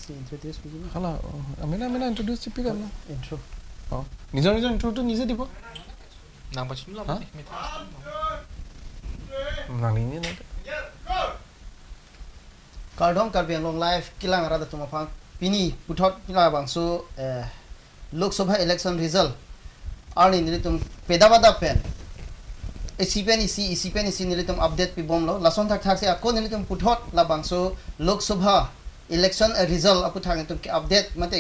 Si introduce বুজিব। হালা Amina Amina introduce চিপি গাম না। ইন্ট্ৰো। অ, নিজৰ নিজৰ ইন্ট্ৰোটো নিজে দিব। নাম পাচ্ছি না। হা? নানিনি না। Kardong Karbi Anglong live kilang arada tumafang pini puthot kila bangsu Lok Sabha election result arni nilitum pedabada pen isi pen isi isi pen isi nilitum update pi bomlo lason thak thak se akko nilitum puthot la bangsu Lok Sabha election result apu thang tum ki update mate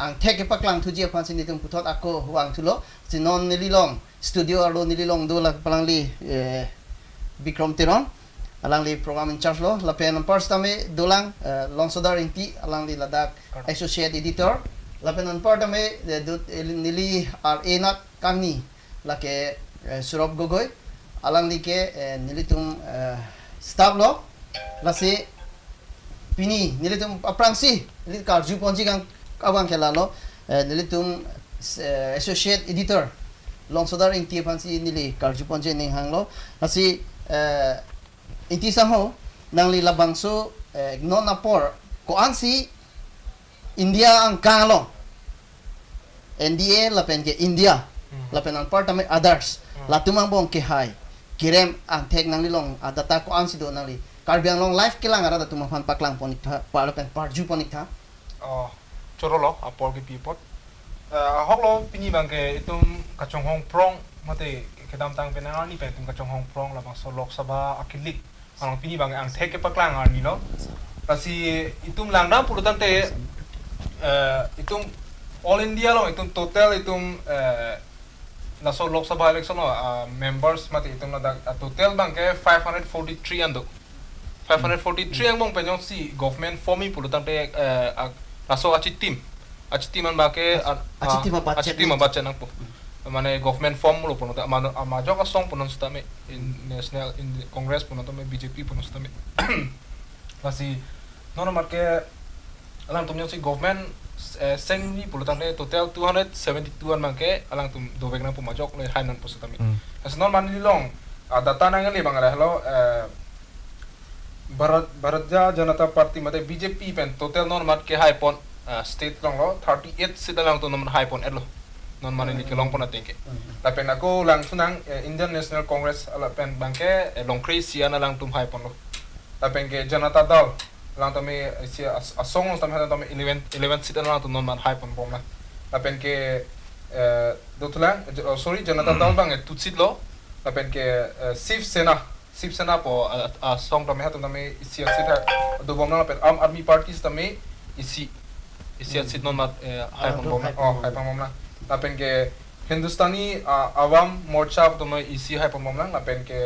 ang thek ke paklang thuji aphan sin nilitum puthot akko wang thulo sinon nililong studio aro nililong do la palangli Bikram Teron alang li program in charge lo la pen first tame dolang longsodar inti alang li Ladakh associate editor la pen on part tame nili r a nat kangni la ke Surab Gogoi alang li ke nili tum staff lo la se pini nili tum aprangsi nili karju ponji kang awang khela lo nili tum associate editor longsodar inti phansi nili karju ponji ning hang lo asi inti sang ho nang li labangso non apor ko ansi India ang kang lo NDA la pen ke India la pen ang part ame others la tumang bong ke hai kirem ang tek nang li long adata ko ansi do nang li Karbi Anglong live kilang arada tumang phan paklang ponik tha pa la pen parju ponik tha. অ চরলো আপর কি পিপত হকলো পিনি Banke ইতুম kachong hong prong mate kedam tang penang ni pen tum kachong hong prong la bang so Lok Sabha akilik ang pini bang ang thek ke paklang ar ni lo tasi itum langdam pulutan te itum all India lo itum total itum la so Lok Sabha election lo members mate itum la total bang ke 543 ando 543 ang bong penyong si government forming pulutan te laso achi team an ba ke achi team a achi team a bache nang po মানে government form lo pono ta ma jok song pono sta me in national in Congress pono ta me BJP pono sta me lasi nono marke alang tum si government seng ni pulutan le total 272 an mangke alang tum dovek na pu majok le hainan po sta me as non man li long data nang le bangala hello Bharat Bharat Janata Party mate BJP pen total non mat ke high pon state long lo 38 sit lang to non high pon etlo non mane ni ke long pon atengke la pen ako lang sunang Indian National Congress ala pen bangke long crazy ana lang tum high pon lo la pen ke Janata Dal lang tame si asong tame tame 11 sit lang to non man high pon bom la la pen ke dotlang sorry Janata Dal bang tut sit lo la pen ke Shiv Sena Shiv Sena po song tame hatum tame isi sit do bom la pen Aam Aadmi Party tame isi isi sit non mat high pon bom la oh high pon bom la la pen ke Hindustani Awam Morcha tome isi high pon bom la la pen ke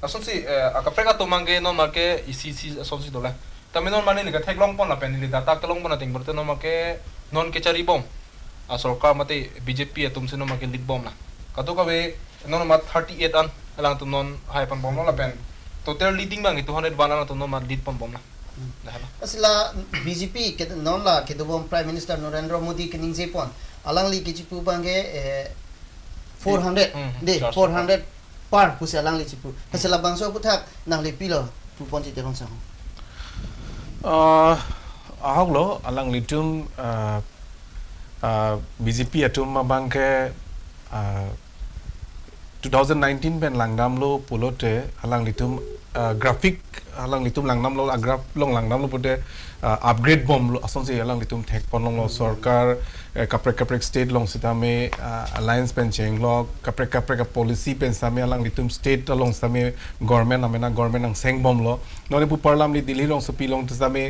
ason si akapreka to mangke non marke isi si ason si dola tame non mane ni ka thek long pon la pen ni data ka long pon ting berte non marke non ke chari bom a sarkar mate BJP atum se non marke lead bom la kato ka be non ma 38 an alang tum non high pon bom la pen total leading bang 201 an tum non ma lead pon bom la asila BJP ke non la ke dobom Prime Minister Narendra Modi ke ningje pon alang li ke chipu bangke 400 de 400 par pusi alang li chipu asila bangso puthak nang li pilo pu ponji te rong sa ahok lo alang litum BJP atum bangke 2019 pen langdam lo pulote alang litum graphic alang litum langnam lo graph long langnam lo pote upgrade bom lo ason se alang litum thek pon long lo sarkar kaprek kaprek state long sitame alliance pen cheng lo kaprek kaprek policy pen same alang litum state long same government amena government ang seng bom lo none pu parlam li Delhi long sopi long same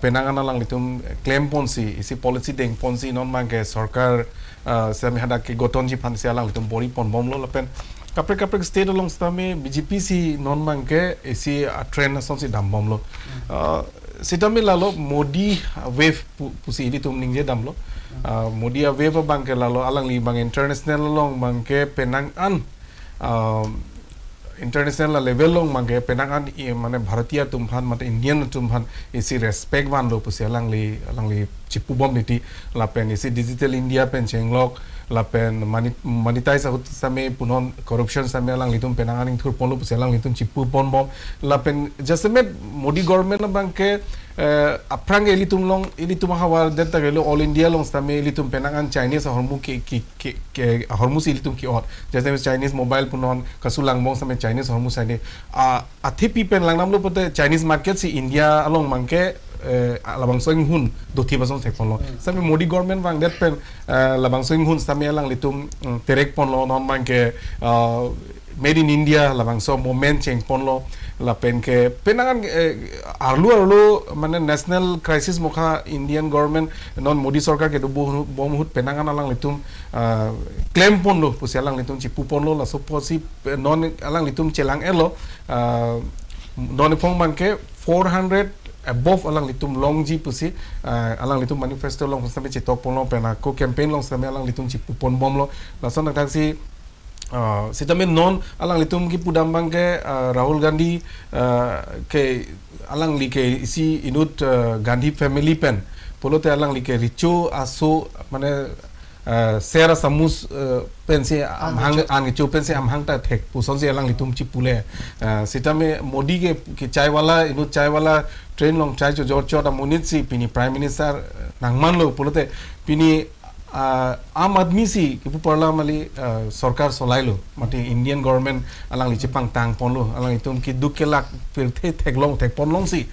penangan alang litum claim ponsi isi policy deng ponsi non mangke sarkar same hada ke goton ji phan se alang litum bori pon bom lo pen kaprek kaprek state along same BJP si non mangke isi trend ason si dam bom lo sitame lalo Modi wave pusi ili tum ningje dam lo Modi wave bangke lalo alang li bang international long bangke penang an international level long mangke penang an mane bharatiya tumhan mate Indian tumhan isi respect ban lo pusi alang li chipu bom niti la pen isi digital India pen chenglok la pen monetize ahut same punon corruption same alang litum penang aning thur pon lo pusi alang litum chipu pon bom la pen just met Modi government bangke aprang elitum long elitum hawa det ta gelo all India long same elitum penangan Chinese hormu ki ki ki hormu si elitum ki ot jase Chinese mobile punon kasulang bong same Chinese hormu sane a thipi pen lang namlo pote Chinese market si India along mangke labang soing hun dothi basong thek pon lo same Modi government wang det pen labang soing hun same alang litum terek pon lo non mangke made in India labang so moment cheng pon lo la pen ke penangan arlu arlu মানে national crisis mokha Indian government non Modi sarkar ke বহু penangan alang litum claim pon lo pusi alang litum chipu pon lo la so posi non alang litum chelang elo non phong manke 400 above alang litum long ji pusi alang litum manifesto long same chitok pon lo pena ko campaign long same alang litum chipu pon bom lo la son taxi sitame non alang litum ki pudambang ke Rahul Gandhi ke alang li ke isi inut Gandhi family pen polote alang li ke richo aso mane sera samus pen se amhang angicho pen se amhang ta thek puson se alang litum chi pule sitame Modi ke chai wala inut chai wala train long chai cho jor chota munit si pini prime minister nangman lo polote pini Aam Aadmi si kipu parla mali sarkar solailo mati Indian government alang li chipang tang ponlo alang itum ki duk ke lak pirthe theklong thek ponlong si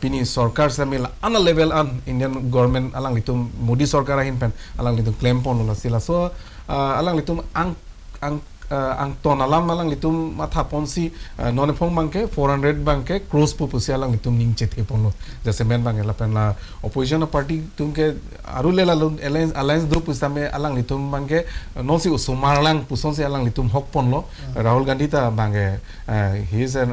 pini sarkar samil ana level an Indian government alang litum Modi sarkar ahin pen alang litum claim ponlo la sila so alang litum ang ang ang ton alam alang litum matha ponsi non phong bangke 400 bangke cross pupusi alang litum ningche the ponlo jase men bange la pen la opposition party tumke aru le la alliance alliance do pusame alang litum bangke non si usumarlang puson si alang litum hok ponlo Rahul Gandhi ta bangke he is an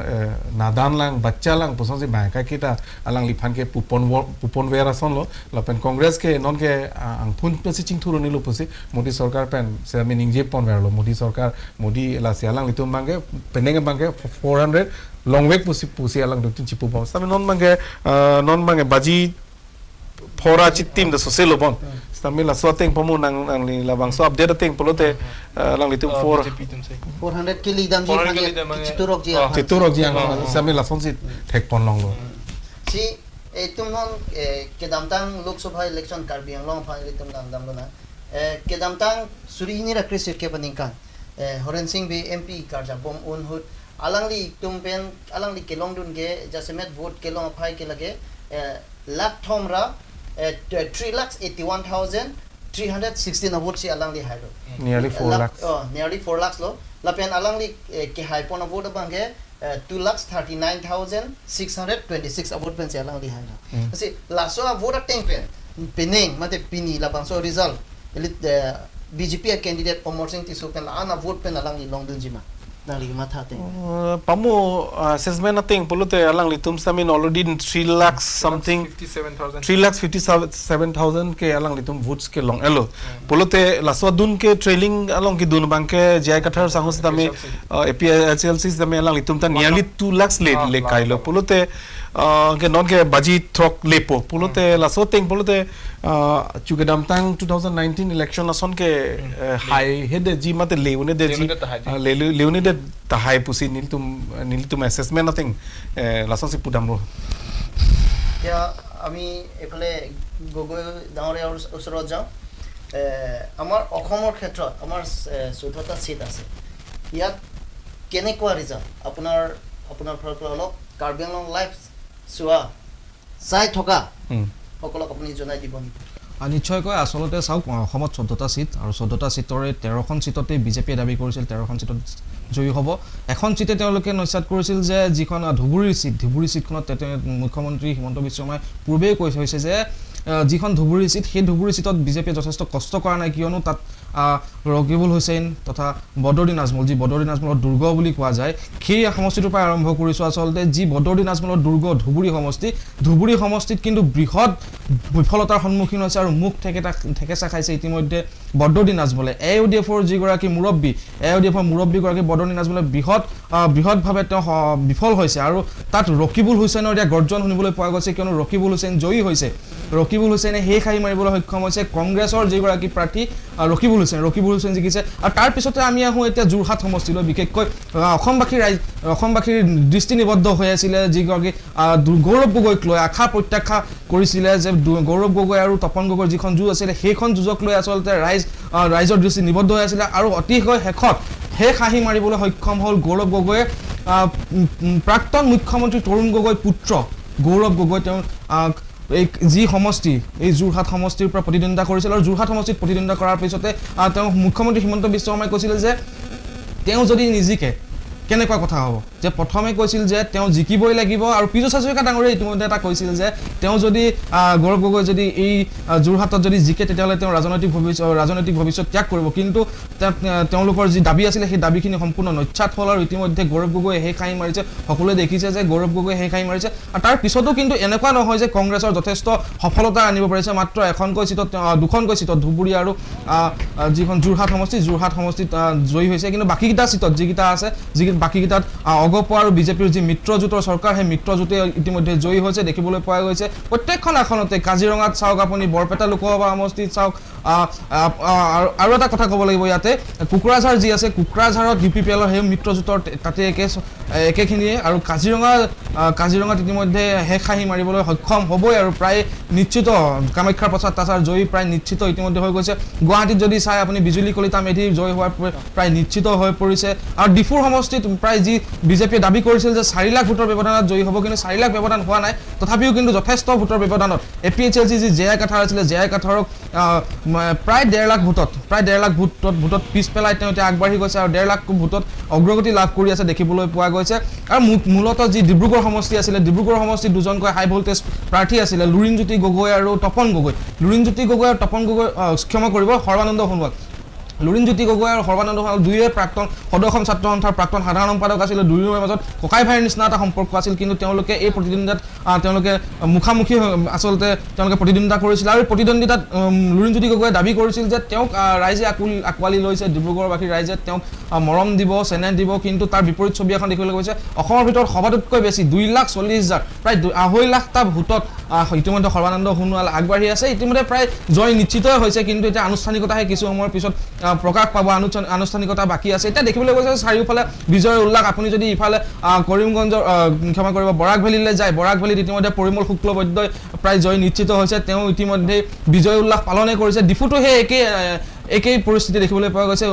nadan lang bachcha lang puson si bangka kita alang liphan ke pupon pupon vera son lo la pen Congress ke non ke ang phun pesi chingthuro nilo pusi Modi sarkar pen se mi ningje pon verlo Modi sarkar Modi la sialang litum bangke peneng bangke 400 long wek pusi pusi alang litum chipu bom sami non bangke baji phora chitim da soselo bon sami la swateng pomu nang nang li la bangso update teng polote lang litum 400 ke lidam ji chiturok ji chiturok ji ang sami la sonsi thek pon long lo si etum non kedamtang Lok Sabha election Karbi Anglong pha litum dam dam lo na kedamtang suri ni ra kris ke paningkan Horen Singh bi MP karja bom un hut alang li tum pen alang li kelong dun ke jasemet vote kelong phai ke lage lakh thomra 3,81,316 vote si alang li hailo nearly 4 lakhs nearly 4 lakhs lo la pen alang li ke hai pon vote bangke 2,39,626 vote pen si alang li hailo si laso vote teng pen peneng mate pini la bangso result elit BJP candidate Omar Singh Tisu pen ana vote pen alang li long dun jima nang li matha te pamu assessment ating polote alang litum samin already 3 lakhs something 57,000 3,57,000 ke alang litum votes ke long elo polote laswa dun ke trailing along ki dun bangke jai kathar sangus dame APHLC dame alang litum ta nearly 2 lakhs le le kailo polote ke non ke baji thok lepo polote laso teng polote chugedamtang 2019 election ason ke high head ji mate leune de ji leune de tahai pusi niltum assessment nothing lason si pudam ro ya আমি এফালে গগৈ ডাঙৰীয়াৰ ওচৰত যাওঁ আমাৰ অসমৰ ক্ষেত্ৰত আমাৰ 14টা seat আছে ইয়াত কেনেকুৱা ৰিজাল্ট আপোনাৰ আপোনাৰ ফালৰ পৰা অলপ কাৰ্বি আংলং লাইভ চোৱা চাই থকা সকলক আপুনি জনাই দিব নেকি? নিশ্চয়কৈ আচলতে চাওক অসমত 14টা চিট আৰু 14টা চিটৰে 13খন চিটতে বিজেপিয়ে দাবী কৰিছিল 13খন চিটত জয়ী হ'ব। এখন চিটে তেওঁলোকে নস্যাৎ কৰিছিল যে যিখন ধুবুৰীৰ চিট, ধুবুৰী চিটখনত মুখ্যমন্ত্ৰী হিমন্ত বিশ্ব শৰ্মাই পূৰ্বেই কৈ থৈছে যে যিখন ধুবুৰী চিট সেই ধুবুৰী চিটত বিজেপিয়ে যথেষ্ট কষ্ট কৰা নাই, কিয়নো তাত ৰকিবুল হুছেইন তথা বদৰুদ্দিন আজমল, যি বদৰুদ্দিন আজমলৰ দুৰ্গ বুলি কোৱা যায়, সেই সমষ্টিটোৰ পৰা আৰম্ভ কৰিছোঁ। আচলতে যি বদৰুদ্দিন আজমলৰ দুৰ্গ ধুবুৰী সমষ্টি, ধুবুৰী সমষ্টিত কিন্তু বৃহৎ বিফলতাৰ সন্মুখীন হৈছে আৰু মুখ ঠেকেচা খাইছে ইতিমধ্যে বদৰুদ্দিন আজমলে। এ ইউ ডি এফৰ যিগৰাকী মুৰব্বী, এ ইউ ডি এফৰ মুৰব্বীগৰাকী বদৰুদ্দিন আজমলে বৃহৎভাৱে তেওঁ বিফল হৈছে আৰু তাত ৰকিবুল হুছেইনৰ এতিয়া গৰ্জন শুনিবলৈ পোৱা গৈছে, কিয়নো ৰকিবুল হুছেইন জয়ী হৈছে। ৰকিবুল হুছেইনে সেই খাহী মাৰিবলৈ সক্ষম হৈছে কংগ্ৰেছৰ যিগৰাকী প্ৰাৰ্থী ৰকিবুল হুছেইন জিকিছে। আৰু তাৰপিছতে আমি আহোঁ এতিয়া যোৰহাট সমষ্টিলৈ। বিশেষকৈ অসমবাসী ৰাইজ, অসমবাসীৰ দৃষ্টি নিবদ্ধ হৈ আছিলে যিগৰাকী গৌৰৱ গগৈক লৈ আশা প্ৰত্যাশা কৰিছিলে যে গৌৰৱ গগৈ আৰু তপন গগৈৰ যিখন যুঁজ আছিলে সেইখন যুঁজক লৈ আচলতে ৰাইজৰ দৃষ্টি নিবদ্ধ হৈ আছিলে আৰু অতিশয় শেষত সেই খাহী মাৰিবলৈ সক্ষম হ'ল গৌৰৱ গগৈয়ে। প্ৰাক্তন মুখ্যমন্ত্ৰী তৰুণ গগৈৰ পুত্ৰ গৌৰৱ গগৈ তেওঁ এই যি সমষ্টি, এই যোৰহাট সমষ্টিৰ পৰা প্ৰতিদ্বন্দ্বিতা কৰিছিল আৰু যোৰহাট সমষ্টিত প্ৰতিদ্বন্দ্বিতা কৰাৰ পিছতে তেওঁ মুখ্যমন্ত্ৰী হিমন্ত বিশ্ব শৰ্মাই কৈছিলে যে তেওঁ যদি নিজিকে কেনেকুৱা কথা হ'ব, যে প্ৰথমে কৈছিল যে তেওঁ জিকিবই লাগিব আৰু পীযুষ হাজৰিকা ডাঙৰীয়াই ইতিমধ্যে এটা কৈছিল যে তেওঁ যদি গৌৰৱ গগৈ যদি এই যোৰহাটত যদি জিকে তেতিয়াহ'লে তেওঁ ৰাজনৈতিক ভৱিষ্যত ত্যাগ কৰিব, কিন্তু তেওঁলোকৰ যি দাবী আছিলে সেই দাবীখিনি সম্পূৰ্ণ নস্যাৎ হ'ল আৰু ইতিমধ্যে গৌৰৱ গগৈয়ে সেই খাহী মাৰিছে। সকলোৱে দেখিছে যে গৌৰৱ গগৈয়ে সেই খাহী মাৰিছে আৰু তাৰ পিছতো কিন্তু এনেকুৱা নহয় যে কংগ্ৰেছৰ যথেষ্ট সফলতা আনিব পাৰিছে। মাত্ৰ এখনকৈ চিটত, দুখনকৈ চিটত ধুবুৰী আৰু যিখন যোৰহাট সমষ্টি, যোৰহাট সমষ্টিত জয়ী হৈছে, কিন্তু বাকীকেইটা চিটত যিকেইটা আছে, বাকীকেইটাত অগপ আৰু বিজেপিৰ যি মিত্ৰজোঁটৰ চৰকাৰ, সেই মিত্ৰজোঁটে ইতিমধ্যে জয়ী হৈছে দেখিবলৈ পোৱা গৈছে। প্ৰত্যেকখন আসনতে, কাজিৰঙাত চাওক আপুনি, বৰপেটা লোকসভা সমষ্টিত চাওক, আৰু এটা কথা ক'ব লাগিব ইয়াতে কোকৰাঝাৰ যি আছে, কোকৰাঝাৰত ইউ পি পি এলৰ সেই মিত্ৰজোঁটৰ তাতে একেখিনিয়ে আৰু কাজিৰঙাত ইতিমধ্যে শেষ খাহী মাৰিবলৈ সক্ষম হ'বই আৰু প্ৰায় নিশ্চিত কামাখ্যাৰ প্ৰসাদ তাছাৰ জয়ী প্ৰায় নিশ্চিত ইতিমধ্যে হৈ গৈছে। গুৱাহাটীত যদি চাই আপুনি বিজুলী কলিতা মেধি জয়ী হোৱাৰ প্ৰায় নিশ্চিত হৈ পৰিছে। আৰু ডিফুৰ সমষ্টিত প্ৰায় যি বিজেপিয়ে দাবী কৰিছিল যে 4 লাখ ভোটৰ ব্যৱধানত জয়ী হ'ব, কিন্তু 4 লাখ ব্যৱধান হোৱা নাই, তথাপিও কিন্তু যথেষ্ট ভোটৰ ব্যৱধানত A P H L C যি জে আই কাথাৰ আছিলে, জে আই কাথাৰক প্ৰায় 1.5 লাখ ভোটত, প্ৰায় 1.5 লাখ ভোটত পিছ পেলাই তেওঁ এতিয়া আগবাঢ়ি গৈছে আৰু 1.5 লাখ ভোটত অগ্ৰগতি লাভ কৰি আছে দেখিবলৈ পোৱা গৈছে। আৰু মূলতঃ যি ডিব্ৰুগড় সমষ্টি আছিলে, ডিব্ৰুগড় সমষ্টিত দুজনকৈ হাই ভল্টেজ প্ৰাৰ্থী আছিলে, লুৰিণজ্যোতি গগৈ আৰু তপন গগৈ। লুৰিণজ্যোতি গগৈ আৰু তপন গগৈ, ক্ষমা কৰিব, সৰ্বানন্দ সোণোৱাল। লুৰিণজ্যোতি গগৈ আৰু সৰ্বানন্দ সোণোৱাল দুয়োৰে প্ৰাক্তন সদৌ অসম ছাত্ৰ সন্থাৰ প্ৰাক্তন সাধাৰণ সম্পাদক আছিলে। দুয়োৰে মাজত ককাই ভাইৰ নিচিনা এটা সম্পৰ্ক আছিল, কিন্তু তেওঁলোকে এই প্ৰতিদ্বন্দ্বিতাত তেওঁলোকে মুখামুখি আচলতে তেওঁলোকে প্ৰতিদ্বন্দ্বিতা কৰিছিল আৰু প্ৰতিদ্বন্দ্বিতাত লুৰিণজ্যোতি গগৈয়ে দাবী কৰিছিল যে তেওঁক ৰাইজে আঁকোৱালি লৈছে, ডিব্ৰুগড়বাসী ৰাইজে তেওঁক মৰম দিব, চেনেহ দিব, কিন্তু তাৰ বিপৰীত ছবি এখন দেখিবলৈ গৈছে। অসমৰ ভিতৰত সবাতোতকৈ বেছি 2,40,000, প্ৰায় 2.5 লাখটা ভোটত ইতিমধ্যে সৰ্বানন্দ সোণোৱাল আগবাঢ়ি আছে। ইতিমধ্যে প্ৰায় জয় নিশ্চিতই হৈছে, কিন্তু এতিয়া আনুষ্ঠানিকতাহে কিছু সময়ৰ পিছত প্ৰকাশ পাব, আনুষ্ঠানিকতা বাকী আছে। এতিয়া দেখিবলৈ গৈছে চাৰিওফালে বিজয়ৰ উল্লাস। আপুনি যদি ইফালে কৰিমগঞ্জৰ, ক্ষমা কৰিব, বৰাক ভেলীলৈ যায়, বৰাক ভেলীত ইতিমধ্যে পৰিমল শুক্লবৈদ্যই প্ৰায় জয় নিশ্চিত হৈছে, তেওঁ ইতিমধ্যে বিজয় উল্লাস পালনে কৰিছে। ডিফুতো সেই একেই পৰিস্থিতি দেখিবলৈ পোৱা গৈছে,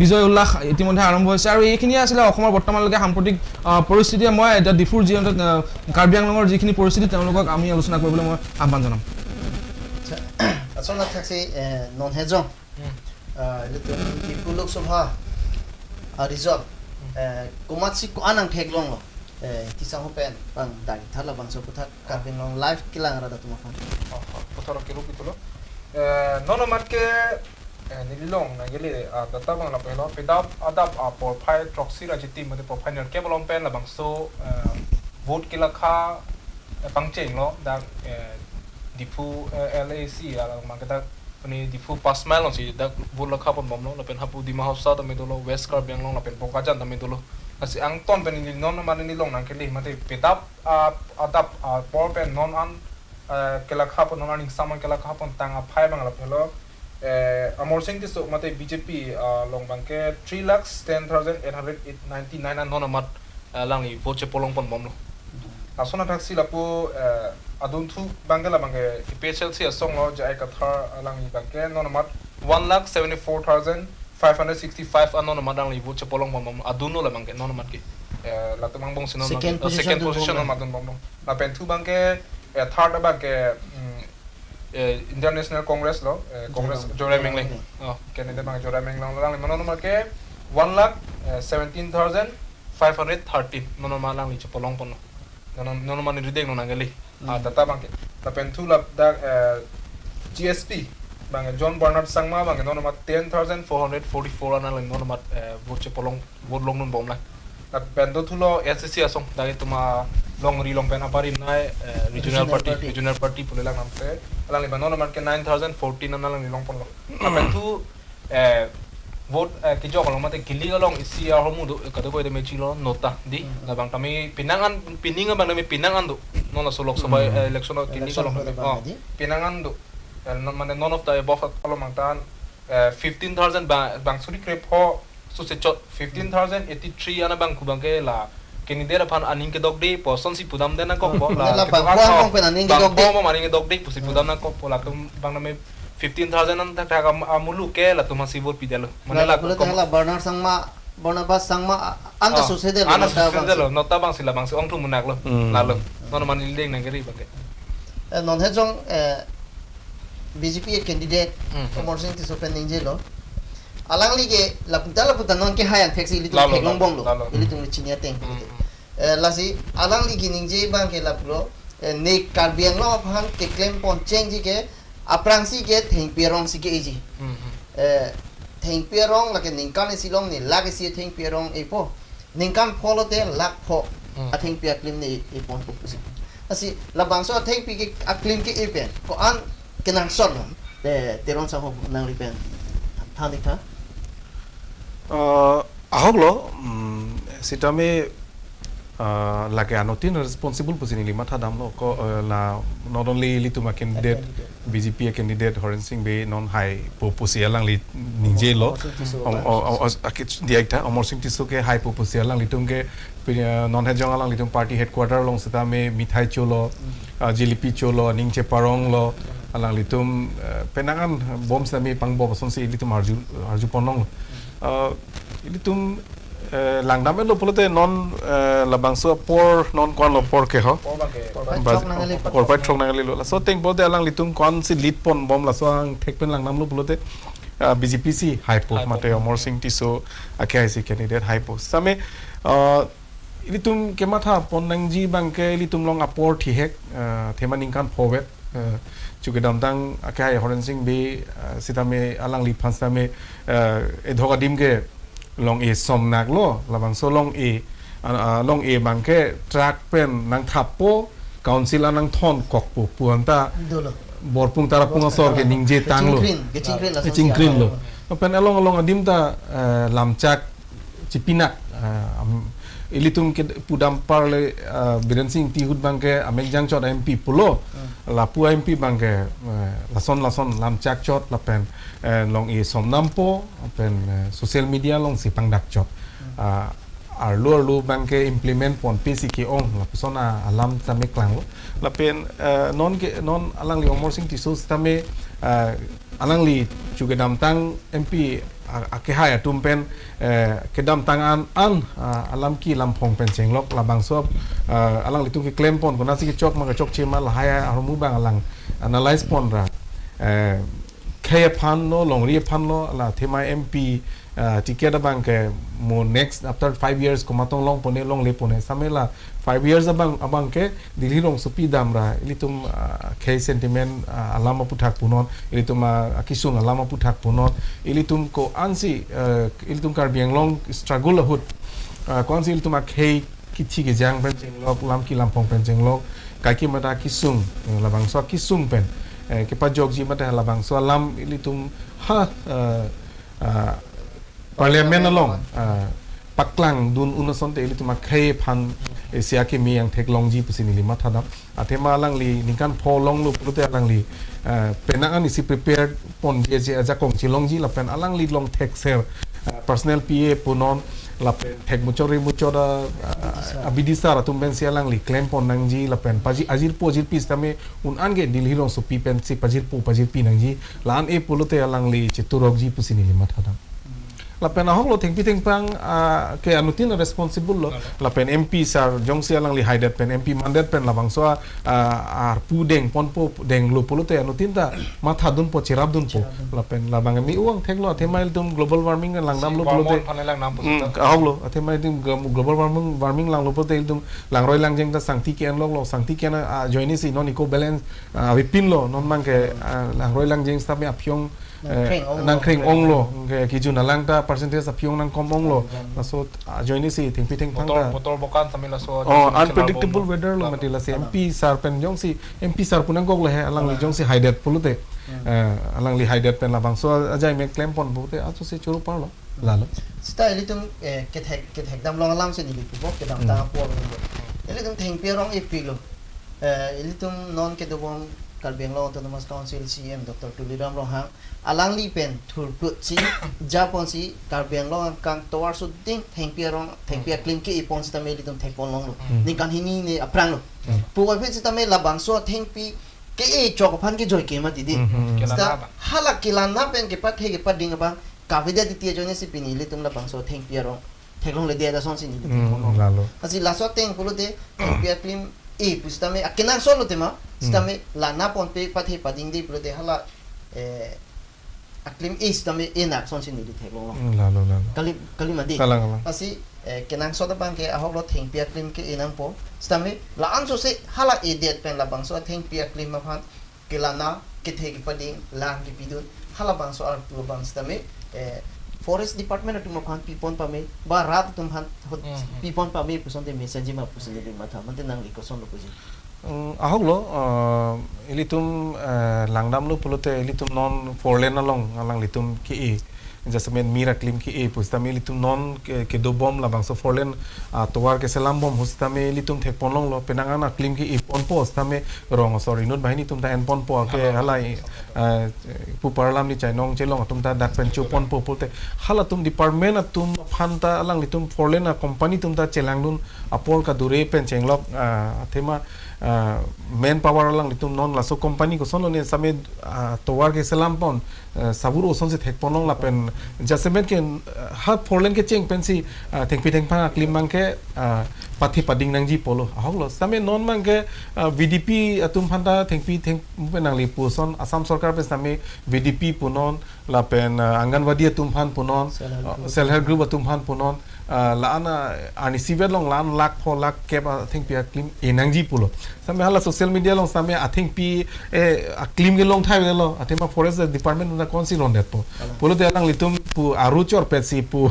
বিজয় উল্লাস ইতিমধ্যে আৰম্ভ হৈছে। আৰু এইখিনিয়ে আছিলে অসমৰ বৰ্তমানলৈকে সাম্প্ৰতিক পৰিস্থিতি। মই এতিয়া ডিফুৰ যি কাৰ্বি আংলঙৰ যিখিনি পৰিস্থিতি তেওঁলোকক আমি আলোচনা কৰিবলৈ মই আহ্বান জনাম। আচলতে থাকছে নন হেজং ডিফু লোকসভা ৰিজল্ট কুমাচি আনাং ঠেকলং tisang hopen bang dari thala bang so putha Karbi Anglong live kilang rada tuma phone putharo ke rupi tulo nono matke nilong nagele data bang la pelo pedap adap a por phai proxy ra jiti mate por final ke bolong pen la bang so vote ke lakha pangcheng lo da Diphu LAC ala mangka pani Diphu pass mile si da vote lakha pon bom lo la pen hapu Dima Hausa ta me dolo West Karbi Anglong la pen Bokajan ta me dolo asi ang ton pen ni non man ni long nang ke li mate pedap adap por pen non an ke lakha pon non aning saman ke lakha pon tang a phai bang la pelo Amor Singh tiso mate BJP long bang ke 3,10,899 non amat lang ni vote che polong pon bom lo asona taxi lapu adun thu bangla bangke PHLC asong lo jai kathar lang ni bangke non amat 1,74,565 anon amat lang ni vote che polong pon bom adun lo la bangke non amat ke la tumang bong sinon second position on madun bom la pen thu bangke third bangke International Congress lo Congress Jorai Mengleng Canada bang Jorai Mengleng lang manon ma ke 1,17,513 nono ma lang ni chopolong pon nono nono ma ni rideng no nangali data bang ke la pen thu la da GSP bang John Bernard Sangma bang nono ma 10,444 ana lang nono ma vote chopolong vote long non bom la la pen do thu lo SCC asong da ke tuma long ri long pen aparim nai regional party pule lang namte alang li ba non man ke 9014 alang li long pon lo pen tu vote ki jok long mate gili long isi ar homu do kado ko de mechi lo nota di la bang kami pinangan pininga bang kami pinangan do non la Lok Sabha election kini long pinangan do mane none of the above along mang tan 15,000 bang suri krep ho so se chot 15,083 ana bang kubang ke la candidate phan aning ke dok de person si pudam de na kok po la bang bang pen aning ke dok de bang aning ke dok de pusi pudam na kok po la tum bang na me 15,000 an tak amulu ke la tum si vote pidelo mane la la Bernard Sangma Barnabas Sangma anda susede lo anda susede lo nota bang sila bang si ong thum munak lo la lo non man leng nang geri bang ke non he jong BJP candidate Amar Singh Tisso pen ningje lo alang li ke laputa non ke hayang taxi li tum long bong lo ili tum chinia teng lasi alang li ki ningje bang ke laplo ne karbiang lo phan ke claim pon cheng ji ke aprang si ke theng pirong si ke eji theng pirong la ke ningkan silong ni la ke si theng pirong e po ningkan pholo te lak pho a theng pia claim ni e pon po si asi la bang so theng pi ke a claim ke e pen ko an kenang son de teron sa ho nang ri pen than dikha ahok lo sitame lage anotin responsible position li matha dam lo ko la not only lituma candidate BJP candidate Horen Singh be non high poposi alang li ningje lo diakta Amar Singh Tisso ke high poposi alang litum ke non hejong alang litum party headquarter long sitame mithai cholo jilipi cholo ningche parong lo alang litum penangan bom sitame pangbo son si litum harju harju ponong litum langdame lo polote non labangso por non kwan lo por ke ho por pai thok nangali lo so teng bote alang litum kwan si lead pon bom la so ang thek pen langnam lo polote BJP si high po mate Amar Singh Tisso ake ai si candidate high po same litum ke matha pon nangji bangke litum long apor thihek thema ningkan forward chuke damtang ake ai Horen Singh be sitame alang li phan same edhoga dim ke long e somnak lo labang so long e long e bangke truck pen nang thapo council anang thon kokpo puanta borpung tarapung asor ke ningje tang lo chingkrin lo pen along along adim ta lamchak chipinak ilitum ke pudam parle Biren Singh tihut bangke amekjang chot MP pulo lapu MP bangke lason lason lamchak chot lapen long e somnampo pen social media long si pangdak chot arlo arlo bangke implement pon PC ke ong lapuson alam tame klang lo lapen non ke non alang li Amar Singh Tisso tame alang li chuke damtang MP ake hai atum pen kedam tangan an alam ki lampong pen chenglok labang sob alang litung ke claim pon kona si ke chok ma ke chok chema la hai armu bang alang analyze pon ra khe phan no long ri phan no la thema MP ticket abang ke mo next after 5 years komatong long pone long le pone samela 5 years abang abang ke dili rong supi damra ilitum khe sentiment alama puthak punon ilitum akisung alama puthak punon ilitum ko ansi ilitum karbiang long struggle hut ko ansi ilitum khe kichi ke jang pen chenglok lam ki lampong pen chenglok kai ki mata kisung labang so kisung pen ke pa jog ji mata labang so lam ilitum ha parliament along paklang dun unason te ilitum khe phan sia ke mi ang thek long ji pusini li matha dam athema lang li ningkan pho long lu prute alang li penangan isi prepared pon je je aja kong chi long ji la pen alang li long thek ser personal pa punon la pen thek muchori muchora abidisa ratum ben sia lang li claim pon nang ji la pen paji ajir po ajir pis tame un ange dil hi rong so pi pen si pajir po pajir pi nang ji lan e polote alang li chiturok ji pusini li matha dam la pen ahok lo thengpi thengpang ke anutin responsible lo la pen MP sar jongsi alang li hidet pen MP mandet pen labang so ar pu deng pon po deng lo polote anutin ta matha dun po chirap dun po la pen labang mi uang thek lo themail tum global warming lang nam lo polote ahok lo themail tum global warming lang lo polote tum lang roi lang jeng ta sangti ke an lo lo sangti ke na joini si non eco balance vipin lo non mang ke lang roi lang jeng sta me aphyong nang kreng onglo ke ju nalang ta percentage apyong nang kom onglo so join si thing pi thing phang ta motor bokan samila so unpredictable weather lo mati la si MP sar pen jong si MP sar punang kok le alang li jong si hidet pulute alang li hidet pen la bang so ajai me claim pon bute aso si churu par lo lalo sita elitum ke thek dam long lam se ni li pu ke dam ta po elitum theng pi rong e pi lo elitum non ke dobong Karbi Anglong Autonomous Council CM Dr. Tuliram Ronghang alang li pen thur put si Japon si Karbi Anglong kang towar su ding thengpia rong thengpia klim ke ipon si tame litum thengpon long lo ni kan hini ne aprang lo pu wa phe si tame la bang so thengpi ke e chok phan ke joi ke ma didi sta hala kilana pen ke pat the ke pat ding bang kavida ditia jone si pini litum la bang so thengpia rong thenglong le dia da son si ni litum lalo asi la so teng pulo de thengpia klim e pustame akenang solo tema stame la na pon pe pathe pading de pulo de hala aklim e stame e na son sin ni the lo la lo la kali kali ma de asi kenang so da bang ke ahok lo theng pi aklim ke enang po stame la an so se hala e det pen la bang so theng pi aklim ma phan ke la na ke the ke pading lang ke pidun hala bang so ar tu bang stame forest department tu ma phan pipon pame ba rat tum phan pipon pame puson de message ma puson de matha man de nang li ko son lo puji ahok lo elitum langdam lo pulote elitum non four lane along alang litum ki e just mira klim ki e pustame elitum non ke do bom la bang so four lane towar ke selam bom hustame elitum thek pon long lo penangana klim ki e pon po stame rong sorry not bahini tum ta en pon po ke halai pu parlam ni chai nong chelong tum ta dak pen chu pon po pote hala tum department atum phanta alang litum four lane company tum ta chelang dun apor ka dure pen chenglok athema man power alang litum non laso company ko son ne same towar ke selam pon sabur oson se thek ponong la pen jasemet ke ha four lane ke cheng pen si theng pi theng phang klim mang ke pathi pading nang ji polo ahok lo same non mang ke VDP atum phanta theng pi theng pen nang li puson Assam sarkar pe same VDP punon la pen anganwadi atum phan punon self help group atum phan punon la ana ani sivet long lan lakh pho lakh ke theng pi klim enang ji polo same hala social media long same atheng pi e klim ge long thai lo athema forest department na kon si lon det po polo de lang litum pu aru chor pet si pu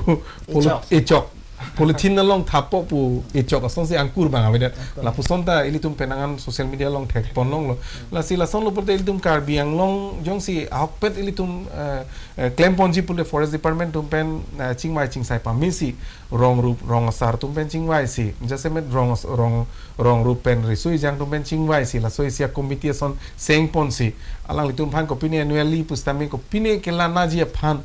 polo echok polythene na long thapo pu echok ason si angkur bang aveda la puson ta ilitum penangan social media long thek pon long lo la si la son lo pote ilitum Karbi Anglong jong si ahok pet ilitum claim ponji pule forest department tum pen chingmai chingsai pa misi rong rup rong sar tum pen chingwai si jasemet rong rong rong rup pen risui jang tum pen chingwai si la soi sia committee son seng pon si alang litum phan kopine annually pustami kopine kelana ji phan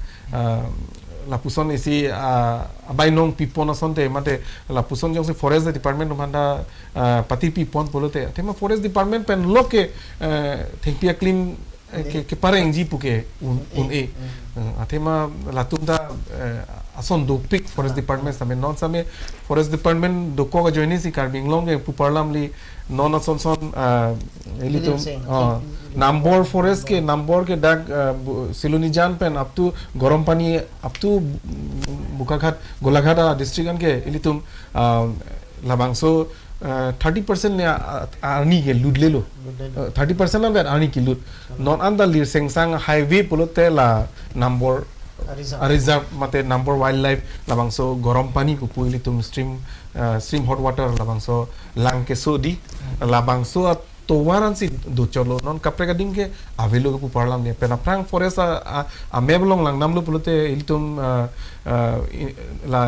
la puson isi abai nong pipon ason te mate la puson jong si forest department manda pati pipon polote tema forest department pen loke thengpia klim ke pareng ji puke un e athema latum da ason dopik forest department same non same forest department dokko ga joini si Karbi Anglong ke puparlam li non ason son elitum number forest ke number ke dak siluni jan pen up to gorom pani up to Bokakhat Golaghat district an ke elitum labangso 30% ne arni ke lut lelo 30% na arni ke lut non anda lir sengsang highway polote la number reserve mate number wildlife labangso gorom pani ko puilitum stream stream hot water labangso langke sodi labangso towaran si do cholo non kapre ka ding ke avelo ko parlam ne pena prang forest a meblong lang namlo polote ilitum la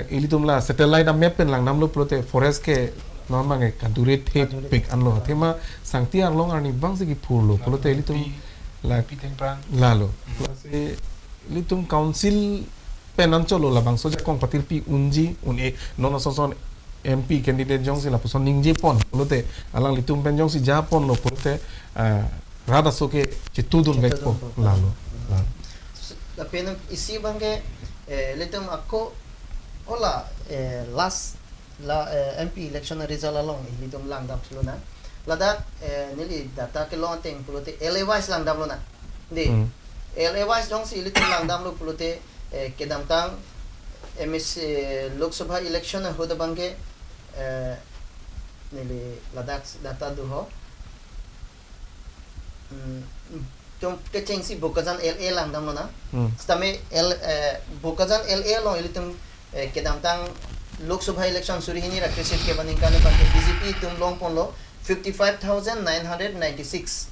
ilitum la satellite a map pen lang namlo polote forest ke non mange kadure the pik anlo thema sangti arlong arni bang se ki phurlo polote ilitum la piteng prang lalo plus litum council pen ancholo la bang soja kong patil pi unji un e non son MP candidate jong si la puson ningje pon polote alang litum pen jong si ja pon lo polote rada soke chitudun vek po lalo la pen isi bangke litum akko ola last la MP election result along litum lang dam slona lada nili data ke long teng polote LAY lang dam lona de LAY jong si litum lang dam lo polote ke dam tang MS Lok Sabha election ho da bangke nili Ladakh data du ho tum ke chengsi Bokajan LA lang dam lo na stame L Bokajan LA long ili tum kedam tang Lok Sabha election surihini rakrisit ke baning kane panke BJP tum long pon lo 55,996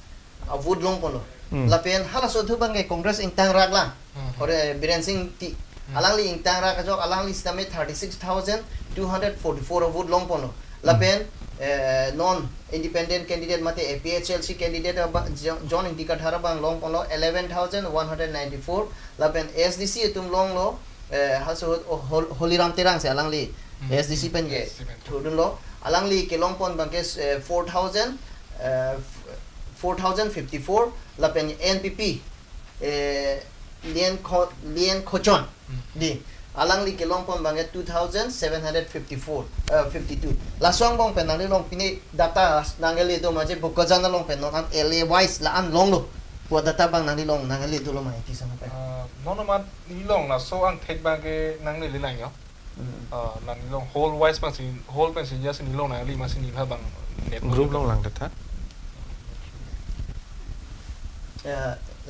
vote long pon lo lapen hala so thu bangke Congress ingtang rak la ore Biren Singh ti alang li ingtang rak jok alang li stame 36,244 vote long pon lo lapen non independent candidate mate APHLC candidate John Indika Thara bang long pon lo 11,194 lapen SDC tum long lo haso Holiram Terang se alang li SDC pen ge thudun lo alang li ke long pon bang ke 4,054 lapen NPP Lien Khochon di alang li ke long pon bang ke 2,754 52 laswang bong pen nang long pini data nangeli do maje Bokajan long pen non LA wise la an long lo po data bang nang long nangeli do lo mai ti sama pa nonomat ni long la so ang thek bang ke nang le lang yo lan ni long whole wise bang sin whole pen sin ya sin ni long nang li ma sin ni pha bang net group long lang data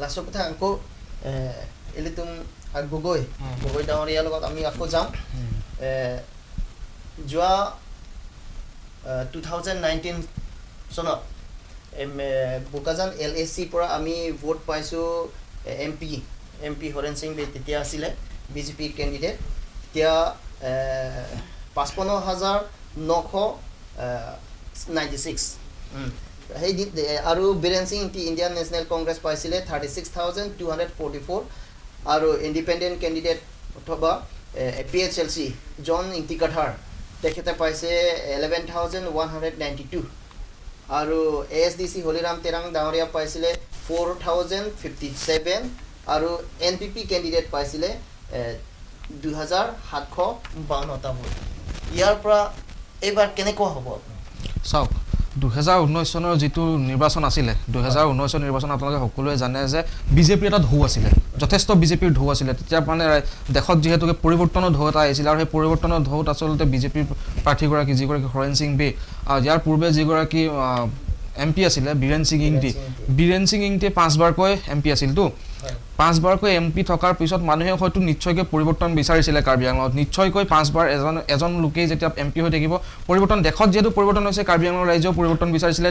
laso কথা আকৌ এলিতুম গগৈ গগৈ ডাঙৰীয়াৰ লগত আমি আকৌ যাম। যোৱা 2019 চনত Bokajan L এ চিৰ পৰা আমি ভোট পাইছোঁ এম পি হৰেণ সিং তেতিয়া আছিলে বিজেপি কেণ্ডিডেট, তেতিয়া 55,996 সেই আৰু বীৰেণ সিং ইণ্ডিয়ান নেশ্যনেল কংগ্ৰেছ পাইছিলে 36,244 আৰু ইণ্ডিপেণ্ডেণ্ট কেণ্ডিডেট অথবা A P H L C John Ingti Kathar তেখেতে পাইছে 11,192 আৰু A S D C Holiram Terang ডাঙৰীয়া পাইছিলে 4,057 আৰু এন পি পি কেণ্ডিডেট পাইছিলে 2,752টা ভোট। ইয়াৰ পৰা এইবাৰ কেনেকুৱা হ'ব আপুনি চাওক? 2019 চনৰ যিটো নিৰ্বাচন আছিলে, 2019 নিৰ্বাচন আপোনালোকে সকলোৱে জানে যে বিজেপিৰ এটা ঢৌ আছিলে, যথেষ্ট বিজেপিৰ ঢৌ আছিলে তেতিয়া। মানে দেশত যিহেতুকে পৰিৱৰ্তনৰ ঢৌ এটা আহিছিলে আৰু সেই পৰিৱৰ্তনৰ ঢৌত আচলতে বিজেপিৰ প্ৰাৰ্থীগৰাকী যিগৰাকী হৰেণ সিং বে, ইয়াৰ পূৰ্বে যিগৰাকী এম পি আছিলে বীৰেণ সিং ইংটি, বীৰেণ সিং ইংটিয়ে 5বাৰকৈ এম পি আছিলতো। 5বাৰকৈ এম পি থকাৰ পিছত মানুহে হয়তো নিশ্চয়কৈ পৰিৱৰ্তন বিচাৰিছিলে কাৰ্বি আংলঙত। নিশ্চয়কৈ 5বাৰ এজন লোকেই যেতিয়া এম পি হৈ থাকিব, পৰিৱৰ্তন দেশত যিহেতু পৰিৱৰ্তন হৈছে, কাৰ্বি আংলঙৰ ৰাইজেও পৰিৱৰ্তন বিচাৰিছিলে,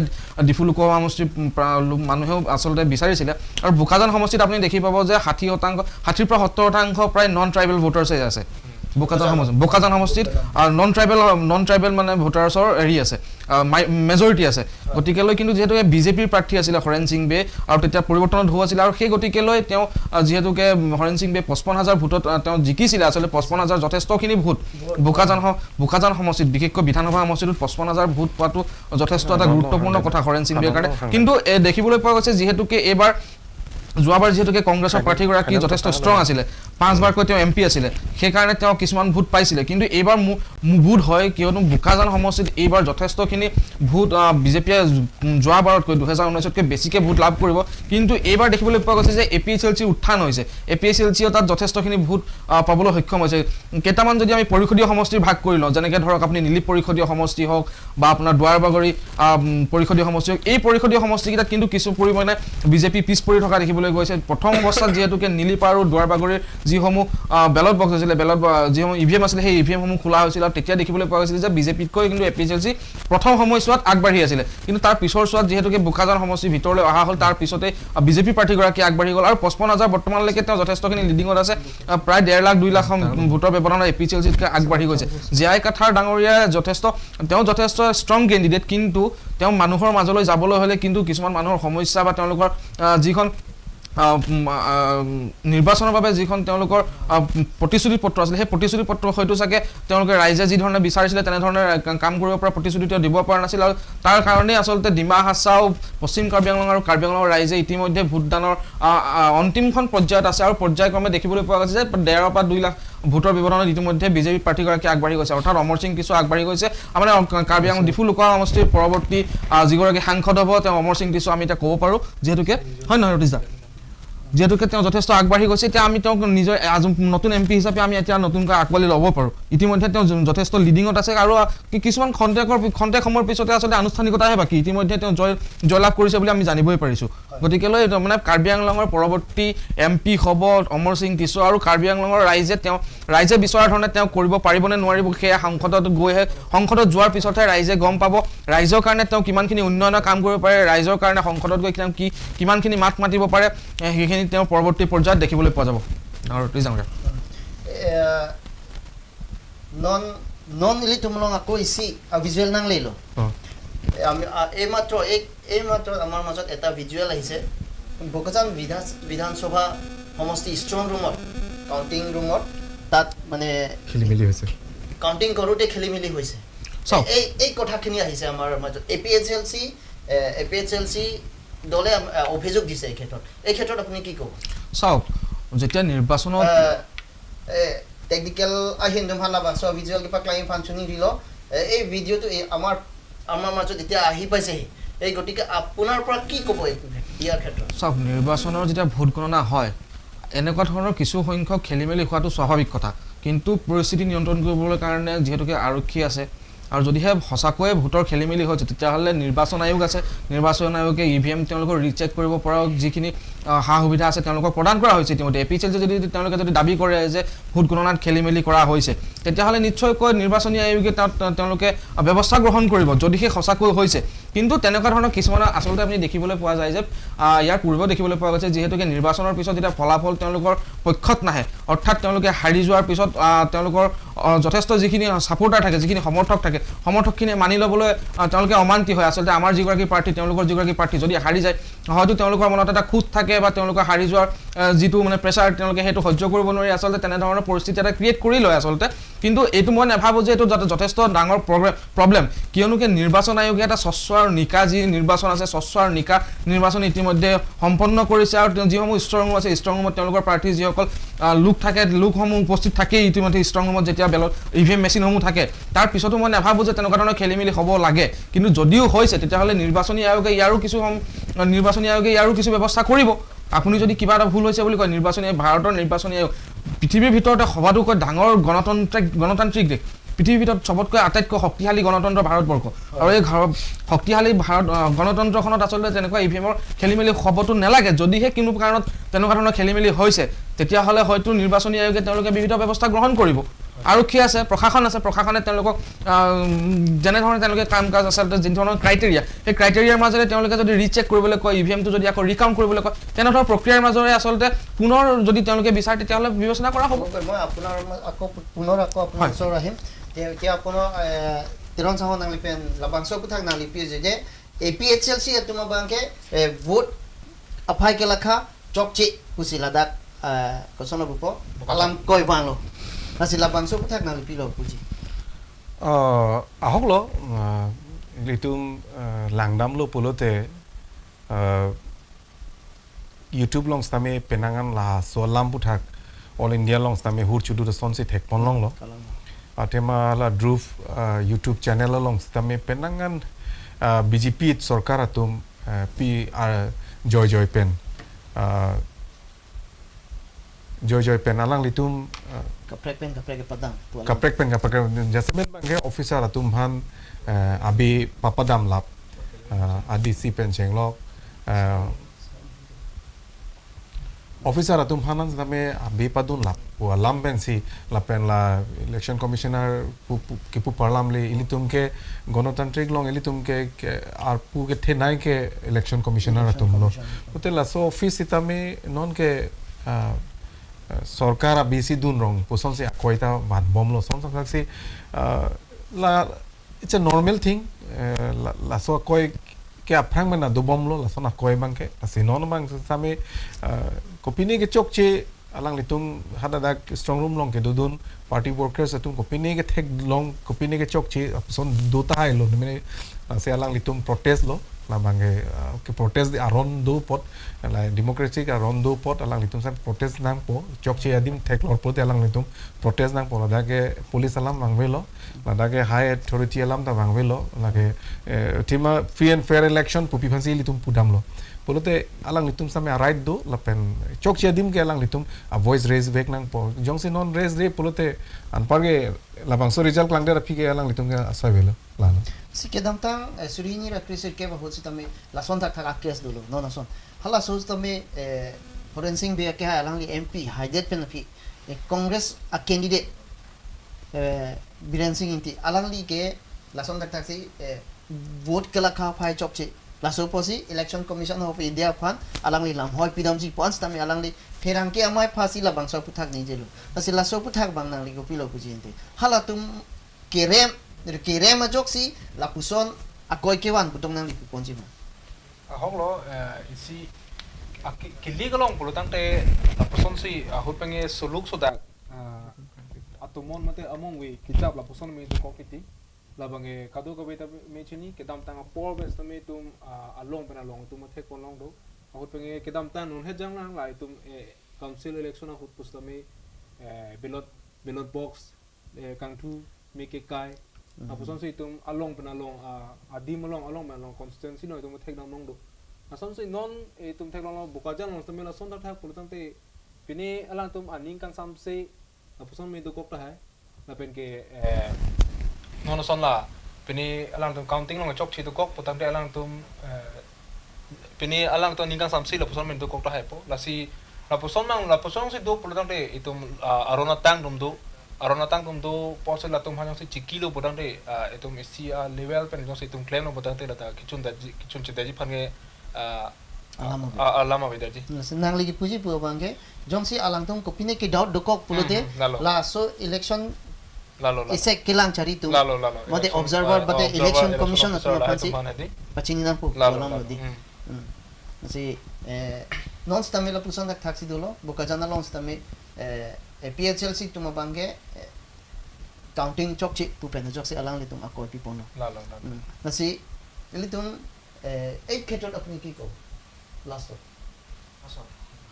ডিফু লোকসভা সমষ্টিৰ মানুহেও আচলতে বিচাৰিছিলে। আৰু বোকাজান সমষ্টিত আপুনি দেখি পাব যে 60ৰ পৰা 70% প্ৰায় নন ট্ৰাইবেল ভোটাৰ্ছে আছে বোকাজান সমষ্টি। বোকাজান সমষ্টিত নন ট্ৰাইবেল মানে ভোটাৰ্ছৰ হেৰি আছে, মেজৰিটি আছে। গতিকেলৈ কিন্তু যিহেতুকে বিজেপিৰ প্ৰাৰ্থী আছিলে হৰেণ সিং বে আৰু তেতিয়া পৰিৱৰ্তনৰ ঢৌ আছিলে আৰু সেই গতিকেলৈ তেওঁ যিহেতুকে হৰেণ সিং বে 55,000 ভোটত তেওঁ জিকিছিলে। আচলতে 55,000 যথেষ্টখিনি ভোট বোকাজান সমষ্টিত, বিশেষকৈ বিধানসভা সমষ্টিটোত 55,000 ভোট পোৱাটো যথেষ্ট এটা গুৰুত্বপূৰ্ণ কথা হৰেণ সিং বেৰ কাৰণে। কিন্তু দেখিবলৈ পোৱা গৈছে যিহেতুকে এইবাৰ যোৱাবাৰ যিহেতুকে কংগ্ৰেছৰ প্ৰাৰ্থীগৰাকী যথেষ্ট ষ্ট্ৰং আছিলে, 5বাৰকৈ তেওঁ এম পি আছিলে, সেইকাৰণে তেওঁ কিছুমান ভোট পাইছিলে। কিন্তু এইবাৰ বোধ হয় কিয়নো বোকাজান সমষ্টিত এইবাৰ যথেষ্টখিনি ভোট বিজেপিয়ে যোৱাবাৰতকৈ 2019তকৈ বেছিকৈ ভোট লাভ কৰিব। কিন্তু এইবাৰ দেখিবলৈ পোৱা গৈছে যে এ পি এইচ এল চিৰ উত্থান হৈছে, এ পি এইচ এল চিয়ে তাত যথেষ্টখিনি ভোট পাবলৈ সক্ষম হৈছে। কেইটামান যদি আমি পৰিষদীয় সমষ্টিৰ ভাগ কৰি লওঁ, যেনেকৈ ধৰক আপুনি নীলিপ পৰিষদীয় সমষ্টি হওক বা আপোনাৰ দুৱাৰবাগৰি পৰিষদীয় সমষ্টি হওক, এই পৰিষদীয় সমষ্টিকেইটাত কিন্তু কিছু পৰিমাণে বিজেপি পিছ পৰি থকা দেখিবলৈ গৈছে। প্ৰথম অৱস্থাত যিহেতুকে নীলিপ আৰু দুৱাৰবাগৰিৰ যিসমূহ বেলট বক্স আছিলে, বেলট যিসমূহ ই ভি এম আছিলে, সেই ই ভি এমসমূহ খোলা হৈছিল আৰু তেতিয়া দেখিবলৈ পোৱা গৈছিল যে বিজেপিতকৈ কিন্তু A P H L C প্ৰথম সময়ছোৱাত আগবাঢ়ি আছিলে। কিন্তু তাৰ পিছৰ চোৱাত যিহেতুকে বোকাজান সমষ্টিৰ ভিতৰলৈ অহা হ'ল, তাৰ পিছতে বিজেপি প্ৰাৰ্থীগৰাকী আগবাঢ়ি গ'ল আৰু 55,000 বৰ্তমানলৈকে তেওঁ যথেষ্টখিনি লিডিঙত আছে, প্ৰায় 1.5 লাখ 2 লাখ ভোটৰ ব্যৱধানত এ পি এইচ এল চিতকৈ আগবাঢ়ি গৈছে। জীয়াই কাথাৰ ডাঙৰীয়া তেওঁ যথেষ্ট ষ্ট্ৰং কেণ্ডিডেট, কিন্তু তেওঁ মানুহৰ মাজলৈ যাবলৈ হ'লে কিন্তু কিছুমান মানুহৰ সমস্যা বা তেওঁলোকৰ যিখন নিৰ্বাচনৰ বাবে যিখন তেওঁলোকৰ প্ৰতিশ্ৰুতি পত্ৰ আছিলে, সেই প্ৰতিশ্ৰুতি পত্ৰ হয়তো চাগে তেওঁলোকে ৰাইজে যি ধৰণে বিচাৰিছিলে তেনেধৰণে কাম কৰিব পৰা প্ৰতিশ্ৰুতি তেওঁ দিব পৰা নাছিল আৰু তাৰ কাৰণেই আচলতে ডিমা হাছাও, পশ্চিম কাৰ্বি আংলং আৰু কাৰ্বি আংলঙৰ ৰাইজে ইতিমধ্যে ভোটদানৰ অন্তিমখন পৰ্যায়ত আছে আৰু পৰ্যায়ক্ৰমে দেখিবলৈ পোৱা গৈছে যে 1.5 পৰা 2 লাখ ভোটৰ ব্যৱধানত ইতিমধ্যে বিজেপি প্ৰাৰ্থীগৰাকী আগবাঢ়ি গৈছে, অৰ্থাৎ অমৰ সিং কিছু আগবাঢ়ি গৈছে। মানে কাৰ্বি আংলং ডিফু লোকসভা সমষ্টিৰ পৰৱৰ্তী যিগৰাকী সাংসদ হ'ব তেওঁ অমৰ সিং কিছু আমি এতিয়া ক'ব পাৰোঁ, যিহেতুকে হয় নহয় ৰুতিশ দা? যিহেতুকে তেওঁ যথেষ্ট আগবাঢ়ি গৈছে, এতিয়া আমি তেওঁক নিজৰ নতুন এম পি হিচাপে আমি এতিয়া নতুনকৈ আঁকোৱালি ল'ব পাৰোঁ। ইতিমধ্যে তেওঁ যথেষ্ট লিডিঙত আছে আৰু কিছুমান খন্তেক সময়ৰ পিছতে আচলতে আনুষ্ঠানিকতাহে বাকী। ইতিমধ্যে তেওঁ জয়লাভ কৰিছে বুলি আমি জানিবই পাৰিছোঁ। গতিকেলৈ মানে কাৰ্বি আংলঙৰ পৰৱৰ্তী এম পি হ'ব অমৰ সিং টিছো আৰু কাৰ্বি আংলঙৰ ৰাইজে বিচৰা ধৰণে তেওঁ কৰিব পাৰিবনে নোৱাৰিব সেয়া সংসদত যোৱাৰ পিছতহে ৰাইজে গম পাব। ৰাইজৰ কাৰণে তেওঁ কিমানখিনি উন্নয়নৰ কাম কৰিব পাৰে, ৰাইজৰ কাৰণে সংসদত গৈ তেওঁ কিমানখিনি মাত মাতিব পাৰে, সেইখিনি তেওঁ পৰৱৰ্তী পৰ্যায়ত দেখিবলৈ পোৱা যাব। আৰু প্লিজ ডাঙৰীয়া। নন নন ইলি তুমলং আকৌ ইচি ভিজুৱেল নাং লেলো। আমি এইমাত্ৰ আমাৰ মাজত এটা ভিজুৱেল আহিছে। বোকাজান বিধানসভা সমষ্টি ষ্ট্ৰং ৰুমত কাউণ্টিং ৰুমত তাত মানে খেলি মেলি হৈছে, কাউণ্টিং কৰোঁতে খেলি মেলি হৈছে। এই কথাখিনি আহিছে আমাৰ মাজত। A P H L C দলে অভিযোগ দিছে এই ক্ষেত্ৰত আপুনি কি ক'ব? চাওক, যেতিয়া নিৰ্বাচনত টেকনিকেল আহিন ভাল চ' ভিজুৱেল কিবা ক্লাইম ফাংচনিং দিল, এই ভিডিঅ'টো আমাৰ মাজত এতিয়া আহি পাইছেহি, এই গতিকে আপোনাৰ পৰা কি ক'ব ইয়াৰ ক্ষেত্ৰত? চাওক, নিৰ্বাচনৰ যেতিয়া ভোট গণনা হয় এনেকুৱা ধৰণৰ কিছু সংখ্যক খেলি মেলি হোৱাটো স্বাভাৱিক কথা, কিন্তু পৰিস্থিতি নিয়ন্ত্ৰণ কৰিবলৈ কাৰণে যিহেতুকে আৰক্ষী আছে আৰু যদিহে সঁচাকৈয়ে ভোটৰ খেলি মেলি হৈছে তেতিয়াহ'লে নিৰ্বাচন আয়োগ আছে, নিৰ্বাচন আয়োগে ই ভি এম তেওঁলোকৰ ৰিচেক কৰিব পৰাও যিখিনি সা সুবিধা আছে তেওঁলোকক প্ৰদান কৰা হৈছে। ইতিমধ্যে এ পি এইচ এল যদি তেওঁলোকে যদি দাবী কৰে যে ভোট গণনাত খেলি মেলি কৰা হৈছে, তেতিয়াহ'লে নিশ্চয়কৈ নিৰ্বাচনী আয়োগে তাত তেওঁলোকে ব্যৱস্থা গ্ৰহণ কৰিব যদিহে সঁচাকৈ হৈছে। কিন্তু তেনেকুৱা ধৰণৰ কিছুমান আচলতে আপুনি দেখিবলৈ পোৱা যায় যে ইয়াৰ পূৰ্বেও দেখিবলৈ পোৱা গৈছে, যিহেতুকে নিৰ্বাচনৰ পিছত যেতিয়া ফলাফল তেওঁলোকৰ পক্ষত নাহে, অৰ্থাৎ তেওঁলোকে হাৰি যোৱাৰ পিছত তেওঁলোকৰ যথেষ্ট যিখিনি ছাপোৰ্টাৰ থাকে, যিখিনি সমৰ্থক থাকে, সমৰ্থকখিনিয়ে মানি ল'বলৈ তেওঁলোকে অমান্তি হয়। আচলতে আমাৰ যিগৰাকী প্ৰাৰ্থী, তেওঁলোকৰ যিগৰাকী প্ৰাৰ্থী যদি হাৰি যায়, হয়তো তেওঁলোকৰ মনত এটা খুঁত থাকে বা তেওঁলোকৰ হাৰি যোৱাৰ যিটো মানে প্ৰেছাৰ তেওঁলোকে সেইটো সহ্য কৰিব নোৱাৰি আচলতে তেনেধৰণৰ পৰিস্থিতি এটা ক্ৰিয়েট কৰি লয় আচলতে। কিন্তু এইটো মই নাভাবোঁ যে এইটো যথেষ্ট ডাঙৰ প্ৰব্লেম, কিয়নো কি নিৰ্বাচন আয়োগে এটা স্বচ্ছ আৰু নিকা যি নিৰ্বাচন আছে, স্বচ্ছ আৰু নিকা নিৰ্বাচন ইতিমধ্যে সম্পন্ন কৰিছে। আৰু যিসমূহ ষ্ট্ৰং ৰুম আছে, ষ্ট্ৰং ৰুমত তেওঁলোকৰ প্ৰাৰ্থী যিসকল লোক থাকে, লোকসমূহ উপস্থিত থাকেই ইতিমধ্যে ষ্ট্ৰং ৰুমত যেতিয়া বেলট ই ভি এম মেচিনসমূহ থাকে, তাৰ পিছতো মই নাভাবোঁ যে তেনেকুৱা ধৰণৰ খেলি মেলি হ'ব লাগে। কিন্তু যদিও হৈছে তেতিয়াহ'লে নিৰ্বাচনী আয়োগে ইয়াৰো কিছু ব্যৱস্থা কৰিব। আপুনি যদি কিবা এটা ভুল হৈছে বুলি কয়, ভাৰতৰ নিৰ্বাচনী আয়োগ পৃথিৱীৰ ভিতৰতে সবাতোকৈ ডাঙৰ গণতান্ত্ৰিক দেশ, পৃথিৱীৰ ভিতৰত চবতকৈ আটাইতকৈ শক্তিশালী গণতন্ত্ৰ ভাৰতবৰ্ষ, আৰু এই শক্তিশালী ভাৰত গণতন্ত্ৰখনত আচলতে তেনেকুৱা ই ভি এমৰ খেলি মেলি হ'বতো নালাগে। যদিহে কোনো কাৰণত তেনেকুৱা ধৰণৰ খেলি মেলি হৈছে, তেতিয়াহ'লে হয়তো নিৰ্বাচনী আয়োগে তেওঁলোকে বিভিন্ন ব্যৱস্থা গ্ৰহণ কৰিব। আৰক্ষী আছে, প্ৰশাসন আছে, প্ৰশাসনে তেওঁলোকক যেনেধৰণে তেওঁলোকে কাম কাজ আচলতে যি ধৰণৰ ক্ৰাইটেৰিয়া, সেই ক্ৰাইটেৰিয়াৰ মাজেৰে তেওঁলোকে যদি ৰিচেক কৰিবলৈ কয়, ই ভি এমটো যদি আকৌ ৰিকাউণ্ট কৰিবলৈ কয়, তেনেধৰণৰ প্ৰক্ৰিয়াৰ মাজেৰে আচলতে পুনৰ যদি তেওঁলোকে বিচাৰে তেতিয়াহ'লে বিবেচনা কৰা হ'ব। মই আপোনাৰ আকৌ পুনৰ আকৌ আপোনাৰ ওচৰত আহিম। এতিয়া আপোনাৰ তিৰণ চাহ নাংলিপেন লাবাংছ পুথাক নাংলিপি যে A P H L C তোমাৰ বাংকে ভোট আফাই কেলাখা চকচি পুচি লাদাখ কচন বুপ আলাম কয় bungalow nasi labangso puthak nang lipi lo puji আহক ল লিতুম langdam lo polote YouTube long stame penangan la solam puthak all India long stame hur chudu da sonsi thek pon long lo atema la Dhruv YouTube channel long stame penangan BJP sarkar atum P Joy Joy pen Joy Joy pen alang litum kaprek pen padang kaprek pen kaprek jasamen bangke officer atum han abi papadam lap adc pen chenglok officer atum hanan name abi padun lap pu alam pen si lapen la election commissioner pu ke pu parlam le ilitum ke gonotantrik long ilitum ke ar pu ke thenai ke election commissioner atum lo pute la so office itame non ke সরকার বেশি দুন রং পোষণ সে কয়টা ভাত বমলো সন সে লা it's a normal thing লা so কয় কে আফ্রাং মানে দু বমলো লা সোনা কয় বাংকে সে নন বাং সামে কপিনে কে চকচে alang litung hada strong room long ke dudun party workers atum kopine ke thek long kopine ke chokchi son dota hai lo mene se alang litung protest lo la bange ke protest aron do pot la democracy aron do pot alang litung sa protest nang po chokchi adim thek lor pot alang litung protest nang po la ke police alam bangwe lo la ke high authority alam ta bangwe lo la ke tima free and fair election pupi phansi litung pudam lo Polote alang litum same right do lapen chok chia dim ke alang litum a voice raise vek nang po jong si non raise re polote anparge labang so result lang der phi ke alang litum ke asai velo lalo si kedam tang surini ra krisir ke ba hosi tame lason thak thak akres dolo non ason hala soz tame forensing be ke alang li MP hided pen phi Congress a candidate Biren Singh inti alang li ke lason thak thak si vote kala kha phai chok che laso posi Election Commission of India phan alang li lam hoi pidam ji pons tame alang li pherang ke amai phasi la bangsa puthak ni jelo asi laso puthak bang nang li ko pilo puji inti hala tum kerem kerem jok si la puson akoi kewan putong nang li ponji ma ahok lo isi kili galong pulo tang te la puson si ahut penge suluk soda atumon mate among we kitab la puson me tu kokiti la bange kadu ka beta me chini kedam tang por bes me tum along pen along tum the kon long do ahut penge kedam tang nun he jang lang la tum council election ahut pusta me ballot ballot box kangthu me ke kai apuson si tum along pen along adim along along pen along constituency no tum thek dang nong do asam si non tum thek long bukajan long tum la son tak thak pulo tang te pini alang tum aning kan sam se apuson me do kok ta hai la pen ke non son la pini alang tum counting long chok chi do kok putang te alang tum pini alang tum ning kan sam se la puson me do kok ta hai po la si la puson mang la puson si do pulo tang te itum arona tang dum do arona tang tum do pose la tum hanjong si chikilo bodang te etum si level pen jong si tum claim no bodang te la ta kichun da kichun che daji phange alama be daji nang li puji pu bangke jong si alang tum kopine ke doubt dokok pulote la so election lalo lalo ise kelang chari tu lalo lalo mate observer bate election commission atma phansi pachini na pu lalo di si non stame la pusan dak thaksi dolo bokajana long stame PHLC tuma bangke counting chok chi pu pen jok si alang li tum akoi pi pono lalo lalo nasi li tum এই ক্ষেত্ৰত আপুনি কি ক'ব লাষ্টত? আচ্ছা,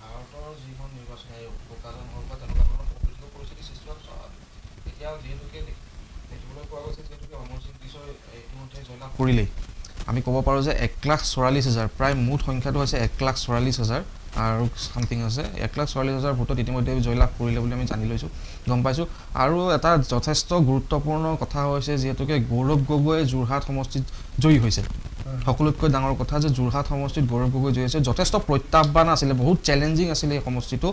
ভাৰতৰ যিখন নিৰ্বাচনী আয়োগ বোকাজান হওক বা তেনেকুৱা ধৰণৰ পলিটিকেল পৰিস্থিতি সৃষ্টি হোৱাৰ পিছত এতিয়া যিহেতুকে দেখিবলৈ পোৱা গৈছে যিহেতুকে অমৰ সিং টিছ'ই ইতিমধ্যে জয়লাভ কৰিলেই আমি ক'ব পাৰোঁ যে 1,44,000 প্ৰায় মুঠ সংখ্যাটো হৈছে 1,44,000 আৰু চামথিং আছে 1,44,000 ভোটত ইতিমধ্যে জয়লাভ কৰিলে বুলি আমি জানি লৈছোঁ, গম পাইছোঁ। আৰু এটা যথেষ্ট গুৰুত্বপূৰ্ণ কথা হৈছে যিহেতুকে গৌৰৱ গগৈয়ে যোৰহাট সমষ্টিত জয়ী হৈছে। সকলোতকৈ ডাঙৰ কথা যে যোৰহাট সমষ্টিত গৌৰৱ গগৈ জয়ী হৈছে। যথেষ্ট প্ৰত্যাহ্বান আছিলে, বহুত চেলেঞ্জিং আছিলে এই সমষ্টিটো।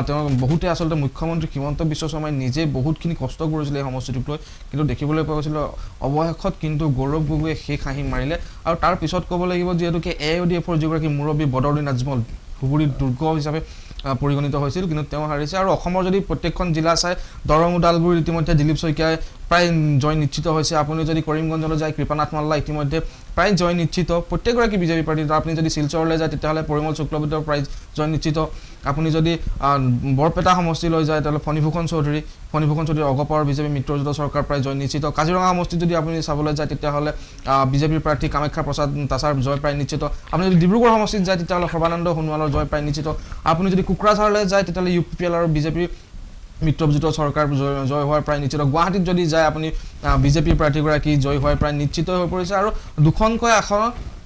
তেওঁ বহুতে আচলতে মুখ্যমন্ত্ৰী হিমন্ত বিশ্ব শৰ্মাই নিজে বহুতখিনি কষ্ট কৰিছিলে এই সমষ্টিটোক লৈ, কিন্তু দেখিবলৈ পোৱা গৈছিলে অৱশেষত কিন্তু গৌৰৱ গগৈয়ে শেষ হাঁহি মাৰিলে। আৰু তাৰ পিছত ক'ব লাগিব যিহেতুকে এ I U D এফৰ যিগৰাকী মুৰব্বী বদৰুদ্দিন আজমল ধুবুৰীত দুৰ্গ হিচাপে পৰিগণিত হৈছিল, কিন্তু তেওঁ হাৰিছে। আৰু অসমৰ যদি প্ৰত্যেকখন জিলা চাই দৰং ওদালগুৰিত ইতিমধ্যে দিলীপ শইকীয়াই প্ৰায় জয় নিশ্চিত হৈছে। আপুনি যদি কৰিমগঞ্জলৈ যায় কৃপানাথ মাল্লা ইতিমধ্যে প্ৰায় জয় নিশ্চিত। প্ৰত্যেকগৰাকী বিজেপি প্ৰাৰ্থী, আপুনি যদি শিলচৰলৈ যায় তেতিয়াহ'লে পৰিমল শুক্লবৈদ্যৰ প্ৰায় জয় নিশ্চিত। আপুনি যদি বৰপেটা সমষ্টিলৈ যায় তেতিয়াহ'লে ফণীভূষণ চৌধুৰী, ফণীভূষণ চৌধুৰী অগপ আৰু বিজেপি মিত্ৰজোঁটৰ চৰকাৰ প্ৰায় জয় নিশ্চিত। কাজিৰঙা সমষ্টিত যদি আপুনি চাবলৈ যায় তেতিয়াহ'লে বিজেপিৰ প্ৰাৰ্থী কামাখ্যা প্ৰসাদ তাছাৰ জয় প্ৰায় নিশ্চিত। আপুনি যদি ডিব্ৰুগড় সমষ্টিত যায় তেতিয়াহ'লে সৰ্বানন্দ সোণোৱালৰ জয় প্ৰায় নিশ্চিত। আপুনি যদি কোকৰাঝাৰলৈ যায় তেতিয়াহ'লে ইউ পি পি এল আৰু বিজেপিৰ মিত্ৰজোঁটৰ চৰকাৰ জয় হোৱাৰ প্ৰায় নিশ্চিত। গুৱাহাটীত যদি যায় আপুনি বিজেপিৰ প্ৰাৰ্থীগৰাকী জয় হোৱাৰ প্ৰায় নিশ্চিত হৈ পৰিছে। আৰু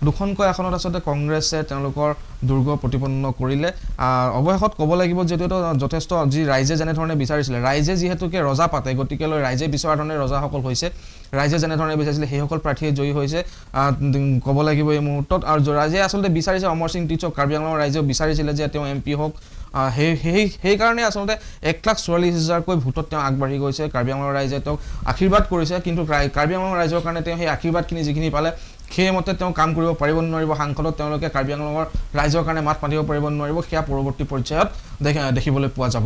দুখনকৈ আসনত আচলতে কংগ্ৰেছে তেওঁলোকৰ দুৰ্গ প্ৰতিপন্ন কৰিলে। অৱশেষত ক'ব লাগিব যিহেতু যথেষ্ট যি ৰাইজে যেনেধৰণে বিচাৰিছিলে, ৰাইজে যিহেতুকে ৰজা পাতে, গতিকেলৈ ৰাইজে বিচৰা ধৰণে ৰজাসকল হৈছে, ৰাইজে যেনেধৰণে বিচাৰিছিলে সেইসকল প্ৰাৰ্থীয়ে জয়ী হৈছে ক'ব লাগিব এই মুহূৰ্তত। আৰু ৰাইজে আচলতে বিচাৰিছে অমৰ সিং টিছক, কাৰ্বি আংলঙৰ ৰাইজেও বিচাৰিছিলে যে তেওঁ এম পি হওক। সেইকাৰণে আচলতে 1,44,000কৈ ভোটত তেওঁ আগবাঢ়ি গৈছে। কাৰ্বি আংলঙৰ ৰাইজে তেওঁক আশীৰ্বাদ কৰিছে, কিন্তু কাৰ্বি আংলঙৰ ৰাইজৰ কাৰণে তেওঁ সেই আশীৰ্বাদখিনি যিখিনি পালে সেইমতে তেওঁ কাম কৰিব পাৰিব নোৱাৰিব, সাংসদত তেওঁলোকে কাৰ্বি আংলঙৰ ৰাইজৰ কাৰণে মাত মাতিব পাৰিব নোৱাৰিব, সেয়া পৰৱৰ্তী পৰ্যায়ত দেখিবলৈ পোৱা যাব।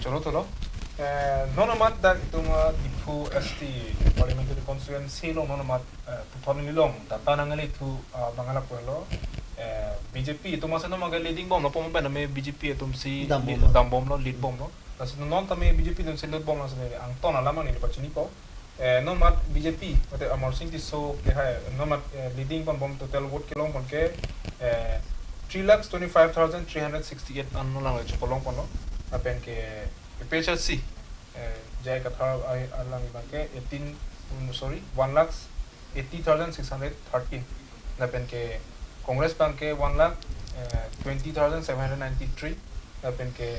চলো চলো nonomat dak tuma Diphu ST parliamentary constituency long nonomat puthon long data nangali thu bangala poelo BJP tuma se no maga leading bom no pom ben me BJP tum si dam bom no lead bom no tas non tame BJP tum si lead bom no se ang ton alama ni pachini po nomat BJP mate Amar Singh ti so ke hai nomat leading bom bom total vote ke long pon ke 3,25,368 anno lang chopolong pono apen ke PHC jai kathar alang bangke 1,80,613 lapen ke Congress bangke 1,20,793 lapen ke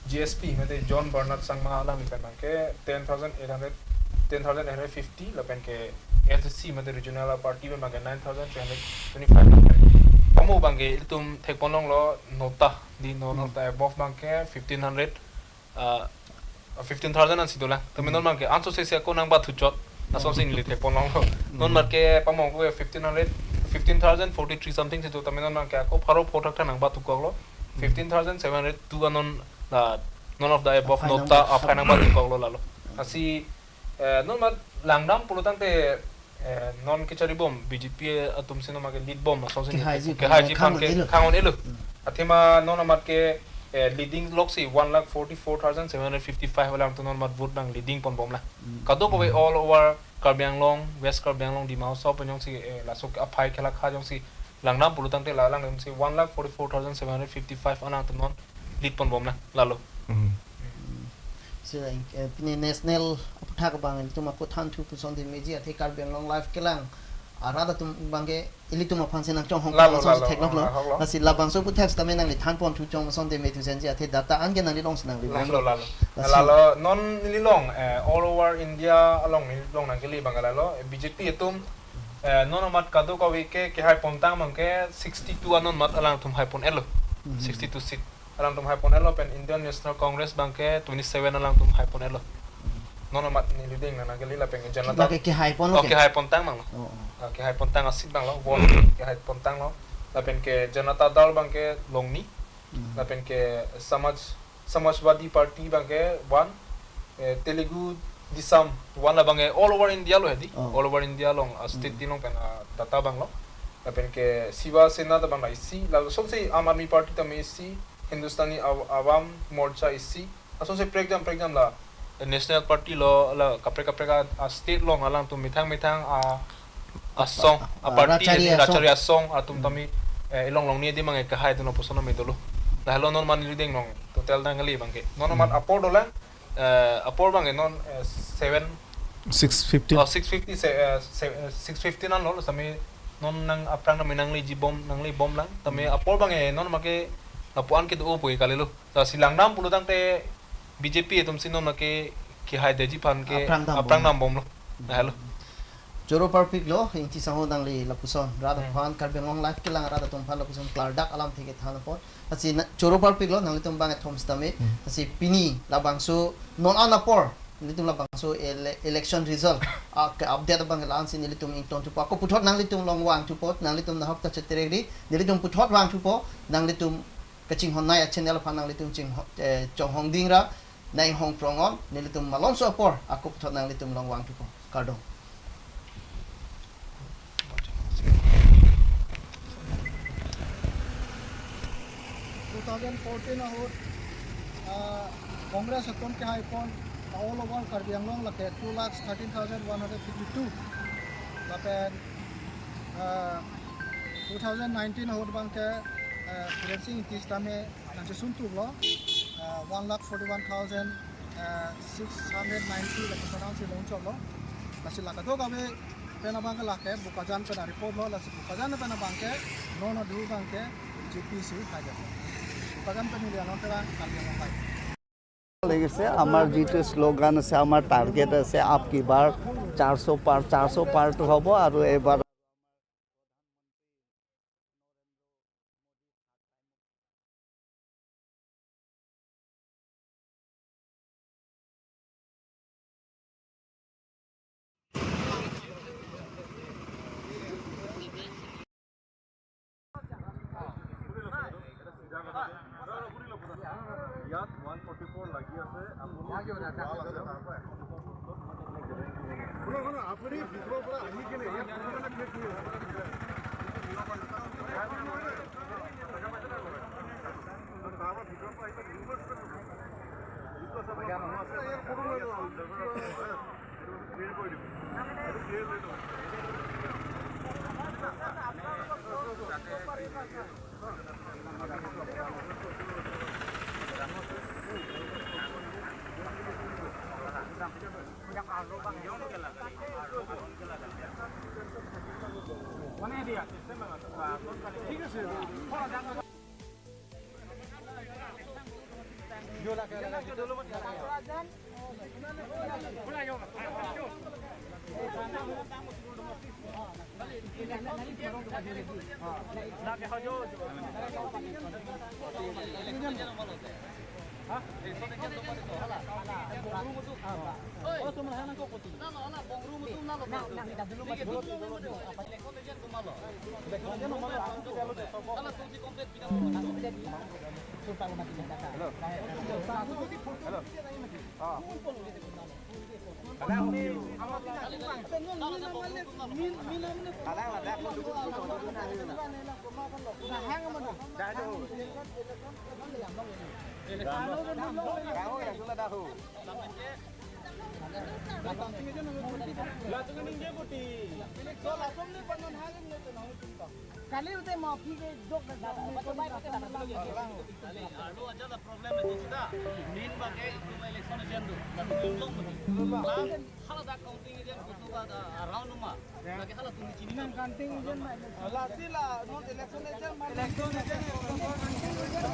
GSP mate John Bernard Sangma alang ipen bangke 10,850 lapen ke SC mate Regional Party bangke 9,325 pamu bangke itum thekponong lo nota di no nota above bangke 1500 15,000 an sidola tame non bangke anso se se ko nang ba thuchot asom sing li thekponong lo non marke pamu ko 15,043 something sido tame non bangke ko pharo photak nang ba thukok lo 15,702 anon none of the above nota aphai nang ba thukok lo lalo asi non ma langnam pulotang te non kichari bom BJP atum sino mage lead bom asom sing ke haji phan ke khangon elu athema non amat ke leading lok si 1,44,755 wala to non mat vote bang leading pon bom la kado ko all over Karbi Anglong West Karbi Anglong Dima Hasao penyong si lasok aphai khela kha jong si langnam pulotang te la lang si 1,44,755 anang to non lead pon bom la lalo so pini national aputha ka bang tum ko than thu puson di meji athe Karbi Anglong live kelang arada tum bangke ili tum aphan se nang chong hong so thek lok lo asi labang so putha stame nang li than pon thu chong son de me thu sen ji athe data an ke nang li long nang li lalo lalo lalo non li long all over India along ni long nang ke li bangala lo BJP etum non amat kado ka we ke ke hai pontang mangke 62 anon mat alang tum hai pon elo 62 seat alang tum hai pon elo pen Indian National Congress bangke 27 alang tum hai pon elo non amat ni leading na nang ke li la peng janata ke hai pon lo ke hai pontang mang lo ke hai pontang asit bang lo won ke hai pontang lo la pen ke Janata Dal bangke longni la pen ke Samajwadi Party bangke 1 Telugu Desam 1 la bangke all over India lo hedi all over India long state dinong pen data bang lo la pen ke Shiva Sena ta bang la isi la somse Aam Aadmi Party ta me isi Hindustani Awam Morcha isi asose prek jam la National Party lo la kapre kapre ka state long alang tu mithang mithang a asong a party rachari asong atum tami elong long ni di mange ka hai tu no posono me dolo la hello non man leading nong total dangali bangke non man apor dola apor bange non 7 650 650 650 nan lo sami non nang aprang na minang li ji bom nang li bom lang tami apor bange non make lapuan ke do poi kalelo ta silang nam pulotang te BJP etum sinon make ki hai deji phan ke aprang nam bom lo na hello joro perfect lo inti sango nang li lapuson rada phan Karbi Anglong live ke lang rada tum phan lapuson klardak alam theke than por asi joro perfect lo nang li tum bang thoms tame asi pini labangso non anapor li tum labangso election result a ke update bang lan sin li tum ing ton tu pa ko puthot nang li tum long wang tu pot nang li tum na hok ta chetre ri li tum puthot wang tu po nang li tum kaching hon nai channel phan nang li tum ching chong hong ding ra nai hong prongon ni li tum malom so por ako puthot nang li tum long wang tu po kardong 2014 Congress atom ke hai pon all over Karbi Anglong lake 2,13,152 lapen 2019 hot bangke Biren Singh Ingti tame nangche suntuk lo 1,41,690 lake sonang si longchok lo lasi lakado gabe pena bangke lake bukajan pena report lo lasi bukajan pena bangke nono du bangke GPC haja bukajan pena lianon tera Karbi Anglong lai লাগিছে। আমাৰ যিটো slogan আছে, আমাৰ target আছে up কি বাৰ 400 পাৰ, 400 পাৰটো হ'ব আৰু এইবাৰ Thank you.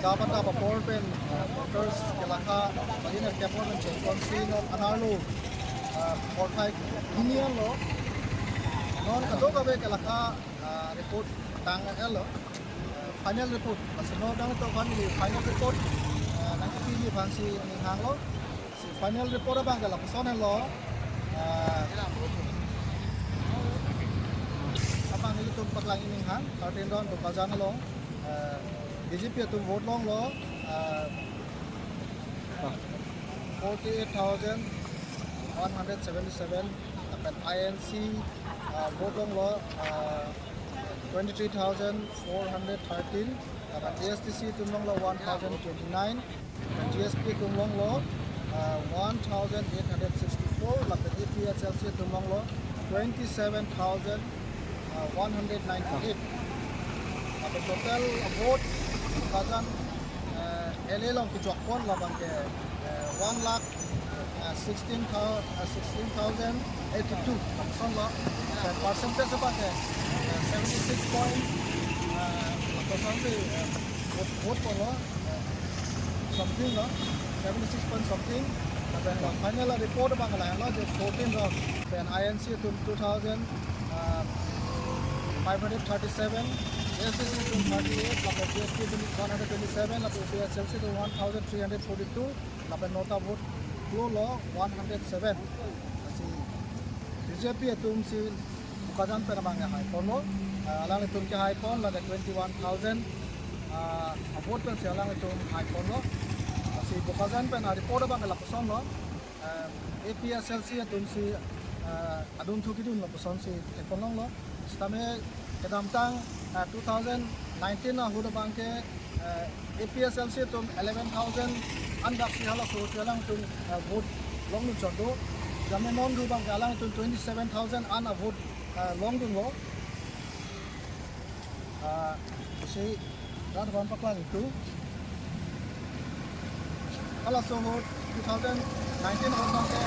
Dapat apa pen voters kelaka bagina kepon chekonsi non anarlo porthai hinian lo non kado kabe kelaka report tang elo final report asno dang to family final report nang pili phansi ni hang lo si final report bang kala person lo apang ni tum paklang ini hang 13 round Bokajan lo BJP to vote long lo 48,177 and INC vote long lo 23,413 and ASTC tum long lo 1,029 and GSP tum long lo 1,864 la APSLC tum long lo 27,198. The total vote Bokajan LA long kichwakpon la bangke 1,16,082 son la percentage bangke 76 point percent vote pon la something la 76 point something. Then final report bangla la 14 round then INC 2,537 SSC to 38, lapar GSP to 127, lapar PSLC to 1,342, lapar Nota vote 2 law 107. Si BJP atum si Bokajan pe namang high pon lo, alang atum ke high pon la 21,000 vote pen si alang atum high pon lo. Si Bokajan pe na report bang la person lo, APSLC atum si adun thukidun la person si pon long lo. Stame kedamtang 2019 na huda bangke APSLC tum 11,000 andak si hala so alang tum vote long dun chondo jame non du bangke alang tum 27,000 an vote long dun lo si rat ban paklang itu hala so 2019 huda bangke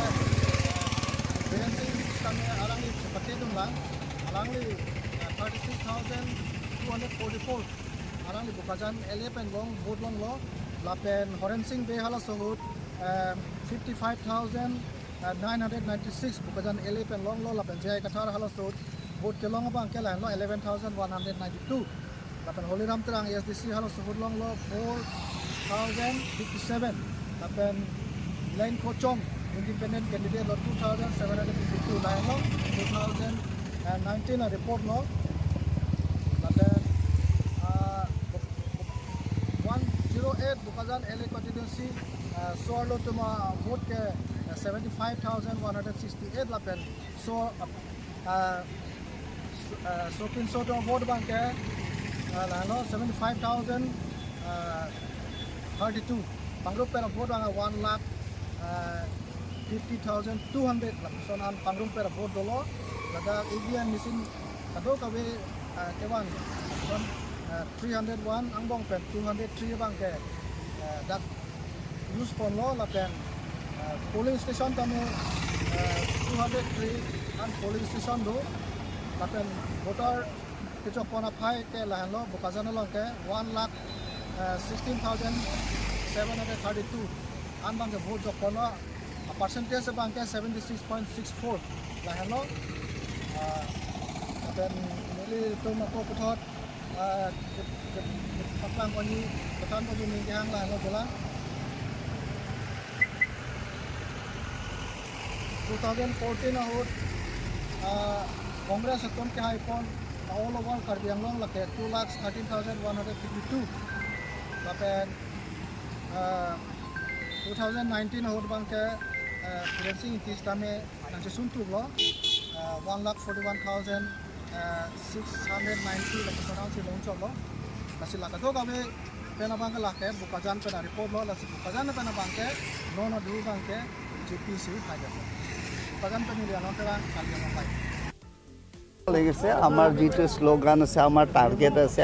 BNC stame alang ni pate dun lang alang ni 36,244 alang ni Bokajan LA pen long vote long lo lapen Horen Singh be hala sohut 55,996 Bokajan LA pen long lo lapen Jai Kathar hala sohut vote ke long bang ke la lo 11,192 lapen Holiram Terang SDC hala sohut long lo 4,057 lapen Line Kochong independent candidate lo 2,752 la lo 2019 report lo. Then 108 Bokajan LA constituency Soarlo tuma vote ke 75,168 lapen so Sopin so to vote bang ke la 75,032 Pangrup pe vote bang 1,50,200 lapen an Pangrup pe vote dolo lada EVM machine kado kabe kewan son 301 angbong pen 203 bangke dak use pon lo lapen polling station tamu 203 an polling station do lapen voter kicho pona phai ke lahan lo Bokajan long ke 1,16,732 an bangke vote jok pon lo percentage bangke 76.64 lahan lo lapen nili tum ko puthot patlang oni pathan ko jumi hang lahan lo bola 2014 ahut Congress aton ke haipon all over Karbi Anglong lake 2,13,152 lapen 2019 ahut bangke Biren Singh Ingti tame nangche suntu lo 1,41,690 lake sonang si long chol lo lasi lakato gabe pena bangke lake Bokajan pena report lo lasi Bokajan pena bangke nono du bangke GPC haide Bokajan pena lianon tera Karbi Anglong লাগিছে। আমাৰ যিটো slogan আছে, আমাৰ target আছে।